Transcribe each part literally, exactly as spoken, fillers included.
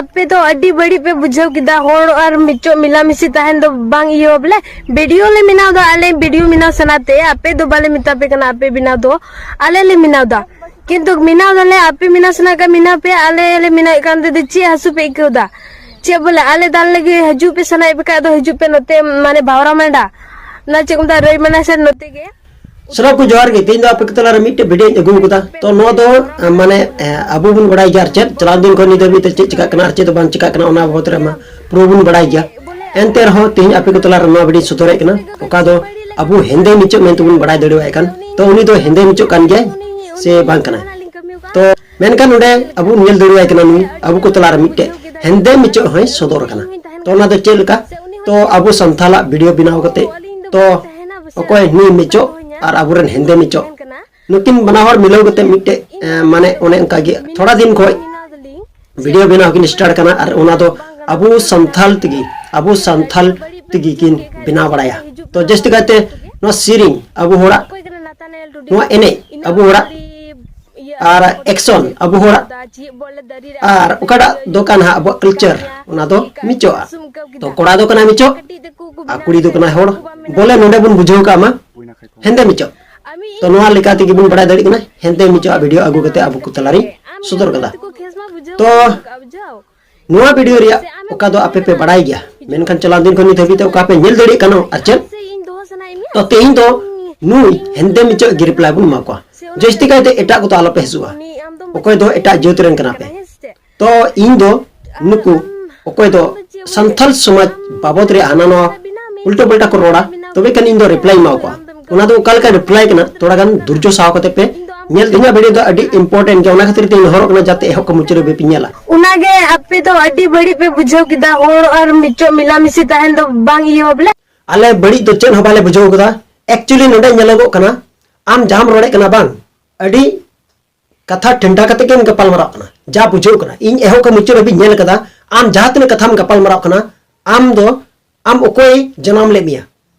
ᱟᱯᱮ ᱫᱚ ᱟᱹᱰᱤ ᱵᱟᱹᱲᱤᱡ ᱯᱮ ᱵᱩᱡᱷᱟᱹᱣ ᱠᱮᱫᱟ, ᱦᱚᱲ ᱟᱨ ᱢᱤᱪᱚᱜ ᱢᱤᱞᱟᱢᱤᱥᱤ ᱛᱟᱦᱮᱱ ᱫᱚ ᱵᱟᱝ ᱤᱭᱟᱹ ᱵᱚᱞᱮ᱾ ᱵᱷᱤᱰᱤᱭᱳ ᱞᱮ ᱵᱮᱱᱟᱣ ᱫᱟ, ᱟᱞᱮ ᱵᱷᱤᱰᱤᱭᱳ ᱵᱮᱱᱟᱣ ᱥᱟᱱᱟ ᱛᱮ, ᱟᱯᱮ ᱫᱚ ᱵᱟᱞᱮ ᱢᱮᱛᱟ ᱯᱮ ᱠᱟᱱᱟ ᱟᱯᱮ ᱵᱮᱱᱟᱣ ᱫᱚ, ᱟᱞᱮ ᱞᱮ ᱵᱮᱱᱟᱣ ᱫᱟ᱾ ᱠᱤᱱᱛᱩ ᱵᱮᱱᱟᱣ ᱫᱟᱞᱮ, ᱟᱯᱮ ᱵᱮᱱᱟᱣ ᱥᱟᱱᱟ ᱠᱟᱱ ᱵᱮᱱᱟᱣ ᱯᱮ, ᱟᱞᱮ ᱞᱮ ᱵᱮᱱᱟᱣᱮᱫ ᱠᱟᱱ ᱛᱮ ᱪᱮᱫ ᱦᱟᱹᱥᱩ ᱯᱮ ᱟᱹᱭᱠᱟᱹᱣ ᱫᱟ? ᱪᱮᱫ ᱵᱚᱞᱮ ᱟᱞᱮ ᱫᱟᱞ ᱞᱟᱹᱜᱤᱫ ᱦᱤᱡᱩᱜ ᱯᱮ ᱥᱟᱱᱟᱭᱮᱫ ᱯᱮ ᱠᱷᱟᱡ ᱫᱚ ᱦᱤᱡᱩᱜ ᱯᱮ ᱱᱚᱛᱮ, ᱢᱟᱱᱮ ᱵᱷᱟᱣᱨᱟ ᱢᱟᱰᱟ, ᱚᱱᱟ ᱪᱮᱫ ᱠᱚ ᱢᱮᱛᱟᱜᱼᱟ, ᱨᱟᱹᱭ ᱢᱟᱱᱟ ᱥᱮ ᱱᱚᱛᱮ ᱜᱮ᱾ ᱥᱟᱱᱟᱢ ᱠᱚ ᱡᱚᱦᱟᱨ ᱜᱮ᱾ ᱛᱮᱦᱮᱧ ᱫᱚ ᱟᱯᱮ ᱠᱚ ᱛᱟᱞᱟᱨᱮ ᱢᱤᱫᱴᱮᱡ ᱵᱷᱤᱰᱤᱭᱳᱧ ᱟᱹᱜᱩ ᱟᱠᱟᱫᱟ᱾ ᱛᱚ ᱱᱚᱣᱟ ᱫᱚ, ᱟᱸ, ᱢᱟᱱᱮ, ᱮᱸ, ᱟᱵᱚ ᱵᱚᱱ ᱵᱟᱲᱟᱭ ᱜᱮᱭᱟ ᱟᱨ ᱪᱮᱫ ᱪᱟᱞᱟᱣ ᱫᱤᱱ ᱠᱷᱚᱱ ᱱᱤᱛ ᱫᱷᱟᱹᱵᱤᱡ ᱛᱮ ᱪᱮᱫ ᱪᱤᱠᱟᱜ ᱠᱟᱱᱟ ᱟᱨ ᱪᱮᱫ ᱵᱟᱝ ᱪᱤᱠᱟᱜ ᱠᱟᱱᱟ, ᱚᱱᱟ ᱵᱟᱵᱚᱫ ᱨᱮ ᱢᱟ ᱯᱩᱨᱟᱹ ᱵᱚᱱ ᱵᱟᱲᱟᱭ ᱜᱮᱭᱟ᱾ ᱮᱱᱛᱮ ᱨᱮᱦᱚᱸ ᱛᱮᱦᱮᱧ ᱟᱯᱮ ᱠᱚ ᱛᱟᱞᱟᱨᱮ ᱱᱚᱣᱟ ᱵᱷᱤᱰᱤᱭᱳᱧ ᱥᱚᱫᱚᱨᱮᱫ ᱠᱟᱱᱟ, ᱚᱠᱟ ᱫᱚ ᱟᱵᱚ ᱦᱮᱸᱫᱮ ᱢᱤᱪᱚᱜ ᱢᱮᱱᱛᱮ ᱵᱚᱱ ᱵᱟᱲᱟᱭ ᱫᱟᱲᱮᱣᱟᱭ ᱠᱟᱱ᱾ ᱛᱚ ᱩᱱᱤ ᱫᱚ ᱦᱮᱸᱫᱮ ᱢᱤᱪᱚᱜ ᱠᱟᱱ ᱜᱮᱭᱟᱭ ᱥᱮ ᱵᱟᱝ ᱠᱟᱱᱟᱭ? ᱛᱚ ᱢᱮᱱᱠᱷᱟᱱ ᱱᱚᱰᱮ ᱟᱵᱚ ᱧᱮᱞ ᱫᱟᱲᱮᱣᱟᱭ ᱠᱟᱱᱟ, ᱱᱩᱭ ᱟᱵᱚ ᱠᱚ ᱛᱟᱞᱟᱨᱮ ᱢᱤᱫᱴᱮᱡ ᱦᱮᱸᱫᱮ ᱢᱤᱪᱚᱜ ᱦᱚᱸᱭ ᱥᱚᱫᱚᱨ ᱠᱟᱱᱟ᱾ ᱛᱚ ᱚᱱᱟ ᱫᱚ ᱪᱮᱫ ᱞᱮᱠᱟ? ᱛᱚ ᱟᱵᱚ ᱥᱟᱱᱛᱟᱞᱟᱜ ᱵᱷᱤᱰᱤᱭᱳ ᱵᱮᱱᱟᱣ ᱠᱟᱛᱮ, ᱛᱚ ᱚᱠᱚᱭ ᱱᱩᱭ ᱢᱤᱪᱚᱜ ᱟᱨ ᱟᱵᱚᱨᱮᱱ ᱦᱮᱸᱫᱮ ᱢᱤᱪᱚᱜ, ᱱᱩᱠᱤᱱ ᱵᱟᱱᱟ ᱦᱚᱲ ᱢᱤᱞᱟᱹᱣ ᱠᱟᱛᱮ ᱢᱤᱫᱴᱮᱡ, ᱮ, ᱢᱟᱱᱮ ᱚᱱᱮ ᱚᱱᱠᱟ ᱜᱮ ᱛᱷᱚᱲᱟ ᱫᱤᱱ ᱠᱷᱚᱡ ᱵᱷᱤᱰᱤᱭᱳ ᱵᱮᱱᱟᱣ ᱠᱤᱱ ᱥᱴᱟᱨᱴ ᱠᱟᱱᱟ, ᱟᱨ ᱚᱱᱟ ᱫᱚ ᱟᱵᱚ ᱥᱟᱱᱛᱷᱟᱞ ᱛᱮᱜᱮ, ᱟᱵᱚ ᱥᱟᱱᱛᱷᱟᱞ ᱛᱮᱜᱮ ᱠᱤᱱ ᱵᱮᱱᱟᱣ ᱵᱟᱲᱟᱭᱟ᱾ ᱛᱚ ᱡᱟᱹᱥᱛᱤ ᱠᱟᱭᱛᱮ ᱱᱚᱣᱟ ᱥᱮᱨᱮᱧ ᱟᱵᱚ ᱦᱚᱲᱟᱜ, ᱱᱚᱣᱟ ᱮᱱᱮᱡ ᱟᱵᱚ ᱦᱚᱲᱟᱜ, ᱟᱨ ᱮᱠᱥᱚᱱ ᱟᱵᱚ ᱦᱚᱲᱟᱜ, ᱟᱨ ᱚᱠᱟᱴᱟᱜ ᱫᱚ ᱠᱟᱱᱟ ᱟᱵᱚᱣᱟᱜ ᱠᱟᱞᱪᱟᱨ, ᱚᱱᱟ ᱫᱚ ᱢᱤᱪᱚᱜᱼᱟ᱾ ᱛᱚ ᱠᱚᱲᱟ ᱫᱚ ᱠᱟᱱᱟ ᱢᱤᱪᱚᱜ ᱟᱨ ᱠᱩᱲᱤ ᱫᱚ ᱠᱟᱱᱟᱭ ᱦᱚᱲ᱾ ᱵᱚᱞᱮ ᱱᱚᱰᱮ ᱵᱚᱱ ᱵᱩᱡᱷᱟᱹᱣ ᱠᱟᱜ ᱢᱟ ᱦᱮᱸᱫᱮ ᱢᱤᱪᱚᱜ᱾ ᱛᱚ ᱱᱚᱣᱟ ᱞᱮᱠᱟ ᱛᱮᱜᱮ ᱵᱚᱱ ᱵᱟᱲᱟᱭ ᱫᱟᱲᱮᱭᱟᱜ ᱠᱟᱱᱟ ᱦᱮᱸᱫᱮ ᱢᱤᱪᱚᱜ ᱟᱜ ᱵᱷᱤᱰᱤᱭᱳ ᱟᱹᱜᱩ ᱠᱟᱛᱮ ᱟᱵᱚ ᱠᱚ ᱛᱟᱞᱟᱨᱤᱧ ᱥᱚᱫᱚᱨ ᱠᱟᱫᱟ᱾ ᱛᱚ ᱱᱚᱣᱟ ᱵᱷᱤᱰᱤᱭᱳ ᱨᱮᱭᱟᱜ ᱚᱠᱟ ᱫᱚ ᱟᱯᱮ ᱯᱮ ᱵᱟᱲᱟᱭ ᱜᱮᱭᱟ, ᱢᱮᱱᱠᱷᱟᱱ ᱪᱟᱞᱟᱣ ᱫᱤᱱ ᱠᱷᱚᱱ ᱱᱤᱛ ᱦᱟᱹᱵᱤᱡ ᱛᱮ ᱚᱠᱟ ᱯᱮ ᱧᱮᱞ ᱫᱟᱲᱮᱭᱟᱜ ᱠᱟᱱᱟ ᱟᱨ ᱪᱮᱫ, ᱛᱚ ᱛᱮᱦᱮᱧ ᱫᱚ ᱱᱩᱭ ᱦᱮᱸᱫᱮ ᱢᱤᱪᱚᱜ ᱜᱮ ᱨᱤᱯᱞᱟᱭ ᱵᱚᱱ ᱮᱢᱟ ᱠᱚᱣᱟ᱾ ᱡᱟᱹᱥᱛᱤ ᱠᱟᱭᱛᱮ ᱮᱴᱟᱜ ᱠᱚᱫᱚ ᱟᱞᱚᱯᱮ ᱦᱤᱡᱩᱜᱼᱟ, ᱚᱠᱚᱭ ᱫᱚ ᱮᱴᱟᱜ ᱡᱟᱹᱛ ᱨᱮᱱ ᱠᱟᱱᱟ ᱯᱮ᱾ ᱛᱚ ᱤᱧ ᱫᱚ ᱱᱩᱠᱩ ᱚᱠᱚᱭ ᱫᱚ ᱥᱟᱱᱛᱟᱞ ᱥᱚᱢᱟᱡᱽ ᱵᱟᱵᱚᱫ ᱨᱮ ᱦᱟᱱᱟ ᱱᱚᱣᱟ ᱩᱞᱴᱟᱹ ᱯᱟᱞᱴᱟ ᱠᱚ ᱨᱚᱲᱟ, ᱛᱚᱵᱮ ᱠᱷᱟᱱ ᱤᱧ ᱫᱚ ᱨᱤᱯᱞᱟᱭ ᱮᱢᱟ ᱠᱚᱣᱟ᱾ ᱚᱱᱟ ᱫᱚ ᱚᱠᱟ ᱞᱮᱠᱟ ᱨᱤᱯᱞᱟᱭ ᱠᱟᱱᱟ, ᱛᱷᱚᱲᱟ ᱜᱟᱱ ᱫᱷᱳᱨᱡᱚ ᱥᱟᱦᱟᱣ ᱠᱟᱛᱮ ᱯᱮ ᱧᱮᱞ᱾ ᱤᱧᱟᱹᱜ ᱵᱷᱤᱰᱤᱭᱳ ᱫᱚ ᱟᱹᱰᱤ ᱤᱢᱯᱚᱨᱴᱮᱱᱴ ᱜᱮᱭᱟ, ᱚᱱᱟ ᱠᱷᱟᱹᱛᱤᱨ ᱛᱮ ᱤᱧ ᱱᱮᱦᱚᱨᱚᱜ ᱠᱟᱱᱟ ᱡᱟᱛᱮ ᱮᱦᱚᱵ ᱠᱷᱚᱱ ᱢᱩᱪᱟᱹᱫ ᱦᱟᱹᱵᱤᱡ ᱯᱮ ᱧᱮᱞᱟ᱾ ᱚᱱᱟᱜᱮ ᱟᱯᱮ ᱫᱚ ᱟᱹᱰᱤ ᱵᱟᱹᱲᱤᱡ ᱯᱮ ᱵᱩᱡᱷᱟᱹᱣ ᱠᱮᱫᱟ, ᱦᱚᱲ ᱟᱨ ᱢᱤᱪᱚᱜ ᱢᱤᱞᱟᱢᱤᱥᱤ ᱛᱟᱦᱮᱱ ᱫᱚ ᱵᱟᱝ ᱤᱭᱟᱹ ᱵᱚᱞᱮ᱾ ᱟᱞᱮ ᱵᱟᱹᱲᱤᱡ ᱫᱚ ᱪᱮᱫ ᱦᱚᱸ ᱵᱟᱞᱮ ᱵᱩᱡᱷᱟᱹᱣ ᱠᱟᱫᱟ᱾ ᱮᱠᱪᱩᱭᱮᱞᱤ ᱱᱚᱰᱮ ᱧᱮᱞᱚᱜᱚᱜ ᱠᱟᱱᱟ, ᱟᱢ ᱡᱟᱦᱟᱸᱢ ᱨᱚᱲᱮᱫ ᱠᱟᱱᱟ ᱵᱟᱝ, ᱟᱹᱰᱤ ᱠᱟᱛᱷᱟ ᱴᱷᱟᱱᱰᱟ ᱠᱟᱛᱮ ᱜᱮᱢ ᱜᱟᱯᱟᱞ ᱢᱟᱨᱟᱣ ᱠᱟᱱᱟ᱾ ᱡᱟ ᱵᱩᱡᱷᱟᱹᱣ ᱠᱟᱱᱟ, ᱤᱧ ᱮᱦᱚᱵ ᱠᱷᱚᱱ ᱢᱩᱪᱟᱹᱫ ᱦᱟᱹᱵᱤᱡ ᱧᱮᱞ ᱠᱟᱫᱟ, ᱟᱢ ᱡᱟᱦᱟᱸ ᱛᱤᱱᱟᱹᱜ ᱠᱟᱛᱷᱟᱢ ᱜᱟᱯᱟᱞ ᱢᱟᱨᱟᱣ ᱠᱟᱱᱟ, ᱟᱢ ᱫᱚ, ᱟᱢ ᱚᱠᱚᱭ ᱡᱟᱱᱟᱢ ᱞᱮᱫ ᱢᱮᱭᱟ,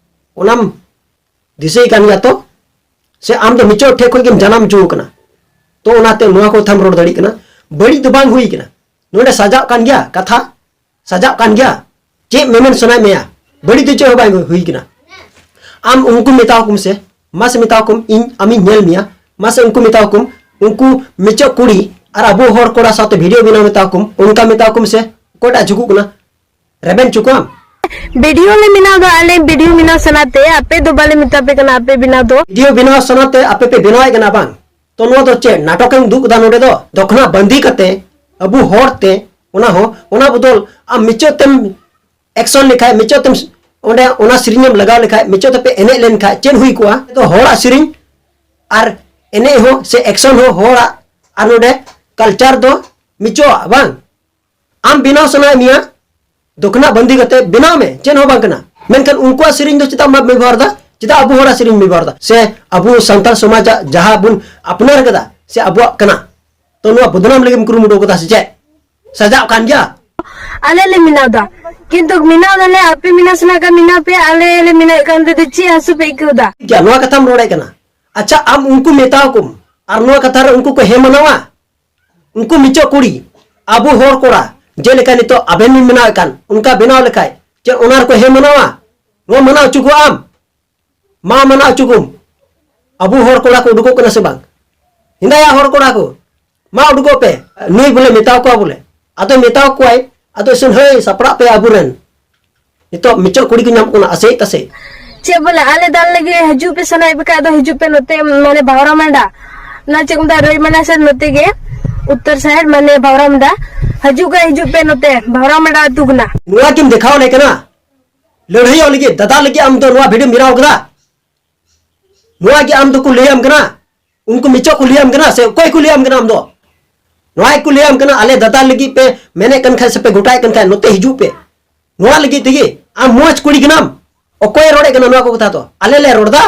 ᱚᱱᱟᱢ ᱫᱤᱥᱟᱹᱭ ᱠᱟᱱ ᱜᱮᱭᱟ ᱛᱚ? ᱥᱮ ᱟᱢ ᱫᱚ ᱢᱤᱪᱚᱜ ᱴᱷᱮᱡ ᱠᱷᱚᱡ ᱜᱮᱢ ᱡᱟᱱᱟᱢ ᱦᱚᱪᱚ ᱠᱟᱱᱟ? ᱛᱚ ᱚᱱᱟᱛᱮ ᱱᱚᱣᱟ ᱠᱚ ᱠᱟᱛᱷᱟᱢ ᱨᱚᱲ ᱫᱟᱲᱮᱭᱟᱜ ᱠᱟᱱᱟ, ᱵᱟᱹᱲᱤᱡ ᱫᱚ ᱵᱟᱝ ᱦᱩᱭ ᱠᱟᱱᱟ᱾ ᱱᱚᱰᱮ ᱥᱟᱡᱟᱜ ᱠᱟᱱ ᱜᱮᱭᱟ ᱠᱟᱛᱷᱟ, ᱥᱟᱡᱟᱜ ᱠᱟᱱ ᱜᱮᱭᱟ᱾ ᱪᱮᱫ ᱢᱮᱢᱮᱱ ᱥᱟᱱᱟᱭᱮᱫ ᱢᱮᱭᱟ? ᱵᱟᱹᱲᱤᱡ ᱫᱚ ᱪᱮᱫ ᱦᱚᱸ ᱵᱟᱝ ᱦᱩᱭ ᱠᱟᱱᱟ᱾ ᱟᱢ ᱩᱱᱠᱩ ᱢᱮᱛᱟᱣ ᱠᱚᱢ ᱥᱮ, ᱢᱟᱥᱮ ᱢᱮᱛᱟᱣ ᱠᱚᱢ, ᱤᱧ ᱟᱢᱤᱧ ᱧᱮᱞ ᱢᱮᱭᱟ, ᱢᱟᱥᱮ ᱩᱱᱠᱩ ᱢᱮᱛᱟᱣ ᱠᱚᱢ, ᱩᱱᱠᱩ ᱢᱤᱪᱚᱜ ᱠᱩᱲᱤ ᱟᱨ ᱟᱵᱚ ᱦᱚᱲ ᱠᱚᱲᱟ ᱥᱟᱶᱛᱮ ᱵᱷᱤᱰᱤᱭᱳ ᱵᱮᱱᱟᱣ ᱢᱮᱛᱟᱣ ᱠᱚᱢ, ᱚᱱᱠᱟ ᱢᱮᱛᱟᱣ ᱠᱚᱢ ᱥᱮ, ᱚᱠᱚᱭᱴᱟᱜ ᱡᱷᱩᱠᱩᱜ ᱠᱟᱱᱟ? ᱨᱮᱵᱮᱱ ᱪᱚ ᱠᱚᱣᱟᱢ᱾ ᱵᱷᱤᱰᱤᱭᱳ ᱞᱮ ᱵᱮᱱᱟᱣ ᱫᱚ ᱟᱞᱮ ᱵᱷᱤᱰᱤᱭᱳ ᱵᱮᱱᱟᱣ ᱥᱟᱱᱟᱛᱮ, ᱟᱯᱮ ᱫᱚ ᱵᱟᱞᱮ ᱢᱮᱛᱟ ᱯᱮ ᱠᱟᱱᱟ ᱟᱯᱮ ᱵᱮᱱᱟᱣ ᱫᱚ᱾ ᱵᱷᱤᱰᱤᱭᱳ ᱵᱮᱱᱟᱣ ᱥᱟᱱᱟᱛᱮ ᱟᱯᱮ ᱯᱮ ᱵᱮᱱᱟᱣᱮᱫ ᱠᱟᱱᱟ ᱵᱟᱝ? ᱛᱚ ᱱᱚᱣᱟ ᱫᱚ ᱪᱮᱫ ᱱᱟᱴᱚᱠ ᱮᱢ ᱩᱫᱩᱜ ᱠᱮᱫᱟ ᱱᱚᱰᱮ ᱫᱚ? ᱫᱚᱠᱷᱱᱟ ᱵᱟᱸᱫᱤ ᱠᱟᱛᱮ ᱟᱵᱚ ᱦᱚᱲ ᱛᱮ, ᱚᱱᱟ ᱦᱚᱸ ᱚᱱᱟ ᱵᱚᱫᱚᱞ ᱟᱢ ᱢᱤᱪᱚᱜ ᱛᱮᱢ ᱮᱠᱥᱚᱱ ᱞᱮᱠᱷᱟᱡ, ᱢᱤᱪᱚᱜ ᱛᱮᱢ ᱚᱸᱰᱮ ᱚᱱᱟ ᱥᱮᱨᱮᱧ ᱮᱢ ᱞᱟᱜᱟᱣ ᱞᱮᱠᱷᱟᱡ, ᱢᱤᱪᱚᱜ ᱛᱮᱯᱮ ᱮᱱᱮᱡ ᱞᱮᱱᱠᱷᱟᱡ ᱪᱮᱫ ᱦᱩᱭ ᱠᱚᱜᱼᱟ? ᱛᱚ ᱦᱚᱲᱟᱜ ᱥᱮᱨᱮᱧ ᱟᱨ ᱮᱱᱮᱡ ᱦᱚᱸ ᱥᱮ ᱮᱠᱥᱚᱱ ᱦᱚᱸ ᱦᱚᱲᱟᱜ, ᱟᱨ ᱱᱚᱰᱮ ᱠᱟᱞᱪᱟᱨ ᱫᱚ ᱢᱤᱪᱚᱜᱼᱟ ᱵᱟᱝ? ᱟᱢ ᱵᱮᱱᱟᱣ ᱥᱟᱱᱟᱭᱮᱫ ᱢᱮᱭᱟ, ᱫᱚᱠᱷᱱᱟ ᱵᱟᱸᱫᱤ ᱠᱟᱛᱮ ᱵᱮᱱᱟᱣ ᱢᱮ, ᱪᱮᱫ ᱦᱚᱸ ᱵᱟᱝ ᱠᱟᱱᱟ᱾ ᱢᱮᱱᱠᱷᱟᱱ ᱩᱱᱠᱩᱣᱟᱜ ᱥᱮᱨᱮᱧ ᱫᱚ ᱪᱮᱫᱟᱜ ᱵᱟᱢ ᱵᱮᱵᱚᱦᱟᱨ ᱫᱟ? ᱪᱮᱫᱟᱜ ᱟᱵᱚ ᱦᱚᱲᱟᱜ ᱥᱮᱨᱮᱧ ᱵᱮᱵᱚᱦᱟᱨ ᱫᱟ? ᱥᱮ ᱟᱵᱚ ᱥᱟᱱᱛᱟᱲ ᱥᱚᱢᱟᱡᱟᱜ ᱡᱟᱦᱟᱸ ᱵᱚᱱ ᱟᱯᱱᱟᱨ ᱠᱟᱫᱟ ᱥᱮ ᱟᱵᱚᱣᱟᱜ ᱠᱟᱱᱟ, ᱛᱚ ᱱᱚᱣᱟ ᱵᱚᱫᱱᱟᱢ ᱞᱟᱹᱜᱤᱫ ᱮᱢ ᱠᱩᱨᱩᱢᱩᱴᱩ ᱠᱟᱫᱟ ᱥᱮ ᱪᱮᱫ? ᱥᱟᱡᱟᱜ ᱠᱟᱱ ᱜᱮᱭᱟ᱾ ᱟᱞᱮ ᱞᱮ ᱵᱮᱱᱟᱣ ᱫᱟ, ᱠᱤᱱᱛᱩ ᱵᱮᱱᱟᱣ ᱫᱟᱞᱮ, ᱟᱯᱮ ᱵᱮᱱᱟᱣ ᱥᱟᱱᱟ ᱠᱟᱱ ᱵᱮᱱᱟᱣ ᱯᱮ, ᱟᱞᱮ ᱞᱮ ᱵᱮᱱᱟᱣᱮᱫ ᱠᱟᱱ ᱛᱮ ᱪᱮᱫ ᱦᱟᱹᱥᱩ ᱯᱮ ᱟᱹᱭᱠᱟᱹᱣ ᱫᱟ? ᱴᱷᱤᱠ ᱜᱮᱭᱟ, ᱱᱚᱣᱟ ᱠᱟᱛᱷᱟᱢ ᱨᱚᱲᱮᱫ ᱠᱟᱱᱟ᱾ ᱟᱪᱪᱷᱟ, ᱟᱢ ᱩᱱᱠᱩ ᱢᱮᱛᱟᱣ ᱠᱚᱢ, ᱟᱨ ᱱᱚᱣᱟ ᱠᱟᱛᱷᱟ ᱨᱮ ᱩᱱᱠᱩ ᱠᱚ ᱦᱮᱸ ᱢᱟᱱᱟᱣᱟ? ᱩᱱᱠᱩ ᱢᱤᱪᱚᱜ ᱠᱩᱲᱤ, ᱟᱵᱚ ᱦᱚᱲ ᱠᱚᱲᱟ, ᱡᱮᱞᱮᱠᱟ ᱱᱤᱛᱚᱜ ᱟᱵᱮᱱ ᱵᱮᱱ ᱵᱮᱱᱟᱣᱮᱫ ᱠᱟᱱ, ᱚᱱᱠᱟ ᱵᱮᱱᱟᱣ ᱞᱮᱠᱷᱟᱡ ᱪᱮᱫ ᱚᱱᱟ ᱨᱮᱠᱚ ᱦᱮᱸ ᱢᱟᱱᱟᱣᱟ? ᱱᱚᱣᱟ ᱢᱟᱱᱟᱣ ᱦᱚᱪᱚ ᱠᱚᱣᱟ ᱟᱢ? ᱢᱟ ᱢᱟᱱᱟᱣ ᱦᱚᱪᱚ ᱠᱚᱢ᱾ ᱟᱵᱚ ᱦᱚᱲ ᱠᱚᱲᱟ ᱠᱚ ᱩᱰᱩᱠᱚᱜ ᱠᱟᱱᱟ ᱥᱮ ᱵᱟᱝ? ᱦᱮᱸᱫᱟᱭᱟ ᱦᱚᱲ ᱠᱚᱲᱟ ᱠᱚ, ᱢᱟ ᱩᱰᱩᱠᱚᱜ ᱯᱮ᱾ ᱱᱩᱭ ᱵᱚᱞᱮ ᱢᱮᱛᱟᱣ ᱠᱚᱣᱟ ᱵᱚᱞᱮ᱾ ᱟᱫᱚ ᱢᱮᱛᱟᱣ ᱠᱚᱣᱟᱭ, ᱟᱫᱚ ᱤᱥᱤᱱ ᱦᱟᱹᱭ ᱥᱟᱯᱲᱟᱜ ᱯᱮ ᱟᱵᱚᱨᱮᱱ᱾ ᱱᱤᱛᱚᱜ ᱢᱤᱪᱚᱜ ᱠᱩᱲᱤ ᱠᱚ ᱧᱟᱢᱚᱜ ᱠᱟᱱᱟ ᱟᱥᱮᱡ ᱛᱟᱥᱮᱡ᱾ ᱪᱮᱫ ᱵᱚᱞᱮ, ᱟᱞᱮ ᱫᱟᱞ ᱞᱟᱹᱜᱤᱫ ᱦᱤᱡᱩᱜ ᱯᱮ ᱥᱟᱱᱟᱭᱮᱫ ᱯᱮ ᱠᱷᱟᱡ ᱫᱚ ᱦᱤᱡᱩᱜ ᱯᱮ ᱱᱚᱛᱮ, ᱢᱟᱱᱮ ᱵᱷᱟᱣᱨᱟ ᱢᱟᱱᱰᱟ᱾ ᱚᱱᱟ ᱪᱮᱫ ᱠᱚ ᱢᱮᱛᱟᱜᱼᱟ, ᱨᱟᱹᱭᱢᱟᱱᱟ ᱥᱮᱫ ᱱᱚᱛᱮ ᱜᱮ, ᱩᱛᱛᱚᱨ ᱥᱟᱦᱮᱨ, ᱢᱟᱱᱮ ᱵᱷᱟᱣᱨᱟ ᱢᱟᱱᱰᱟ᱾ ᱦᱤᱡᱩᱜ ᱠᱷᱟᱡ ᱦᱤᱡᱩᱜ ᱯᱮ ᱱᱚᱛᱮ, ᱵᱷᱟᱣᱨᱟ ᱢᱟᱱᱰᱟ ᱟᱹᱛᱩ ᱠᱟᱱᱟ᱾ ᱱᱚᱣᱟ ᱠᱤᱢ ᱫᱮᱠᱷᱟᱣ ᱟᱞᱮ ᱠᱟᱱᱟ? ᱞᱟᱹᱲᱦᱟᱹᱭᱚᱜ ᱞᱟᱹᱜᱤᱫ, ᱫᱟᱫᱟ ᱞᱟᱹᱜᱤᱫ ᱟᱢ ᱫᱚ ᱱᱚᱣᱟ ᱵᱷᱤᱰᱤᱭᱳᱢ ᱵᱮᱱᱟᱣ ᱠᱟᱫᱟ? ᱱᱚᱣᱟ ᱜᱮ ᱟᱢ ᱫᱚᱠᱚ ᱞᱟᱹᱭᱟᱢ ᱠᱟᱱᱟ? ᱩᱱᱠᱩ ᱢᱤᱪᱚᱜ ᱠᱚ ᱞᱟᱹᱭᱟᱢ ᱠᱟᱱᱟ ᱥᱮ ᱚᱠᱚᱭ ᱠᱚ ᱞᱟᱹᱭᱟᱢ ᱠᱟᱱᱟ ᱟᱢ ᱫᱚ? ᱱᱚᱣᱟ ᱜᱮᱠᱚ ᱞᱟᱹᱭᱟᱢ ᱠᱟᱱᱟ, ᱟᱞᱮ ᱫᱟᱫᱟ ᱞᱟᱹᱜᱤᱫ ᱯᱮ ᱢᱮᱱᱮᱫ ᱠᱟᱱ ᱠᱷᱟᱡ ᱥᱮᱯᱮ ᱜᱚᱴᱟᱭᱮᱫ ᱠᱟᱱ ᱠᱷᱟᱡ ᱱᱚᱛᱮ ᱦᱤᱡᱩᱜ ᱯᱮ᱾ ᱱᱚᱣᱟ ᱞᱟᱹᱜᱤᱫ ᱛᱮᱜᱮ ᱟᱢ ᱢᱚᱡᱽ ᱠᱩᱲᱤ ᱠᱟᱱᱟᱢ? ᱚᱠᱚᱭᱮ ᱨᱚᱲᱮᱫ ᱠᱟᱱᱟ ᱱᱚᱣᱟ ᱠᱚ ᱠᱟᱛᱷᱟ ᱫᱚ? ᱟᱞᱮ ᱞᱮ ᱨᱚᱲ ᱫᱟ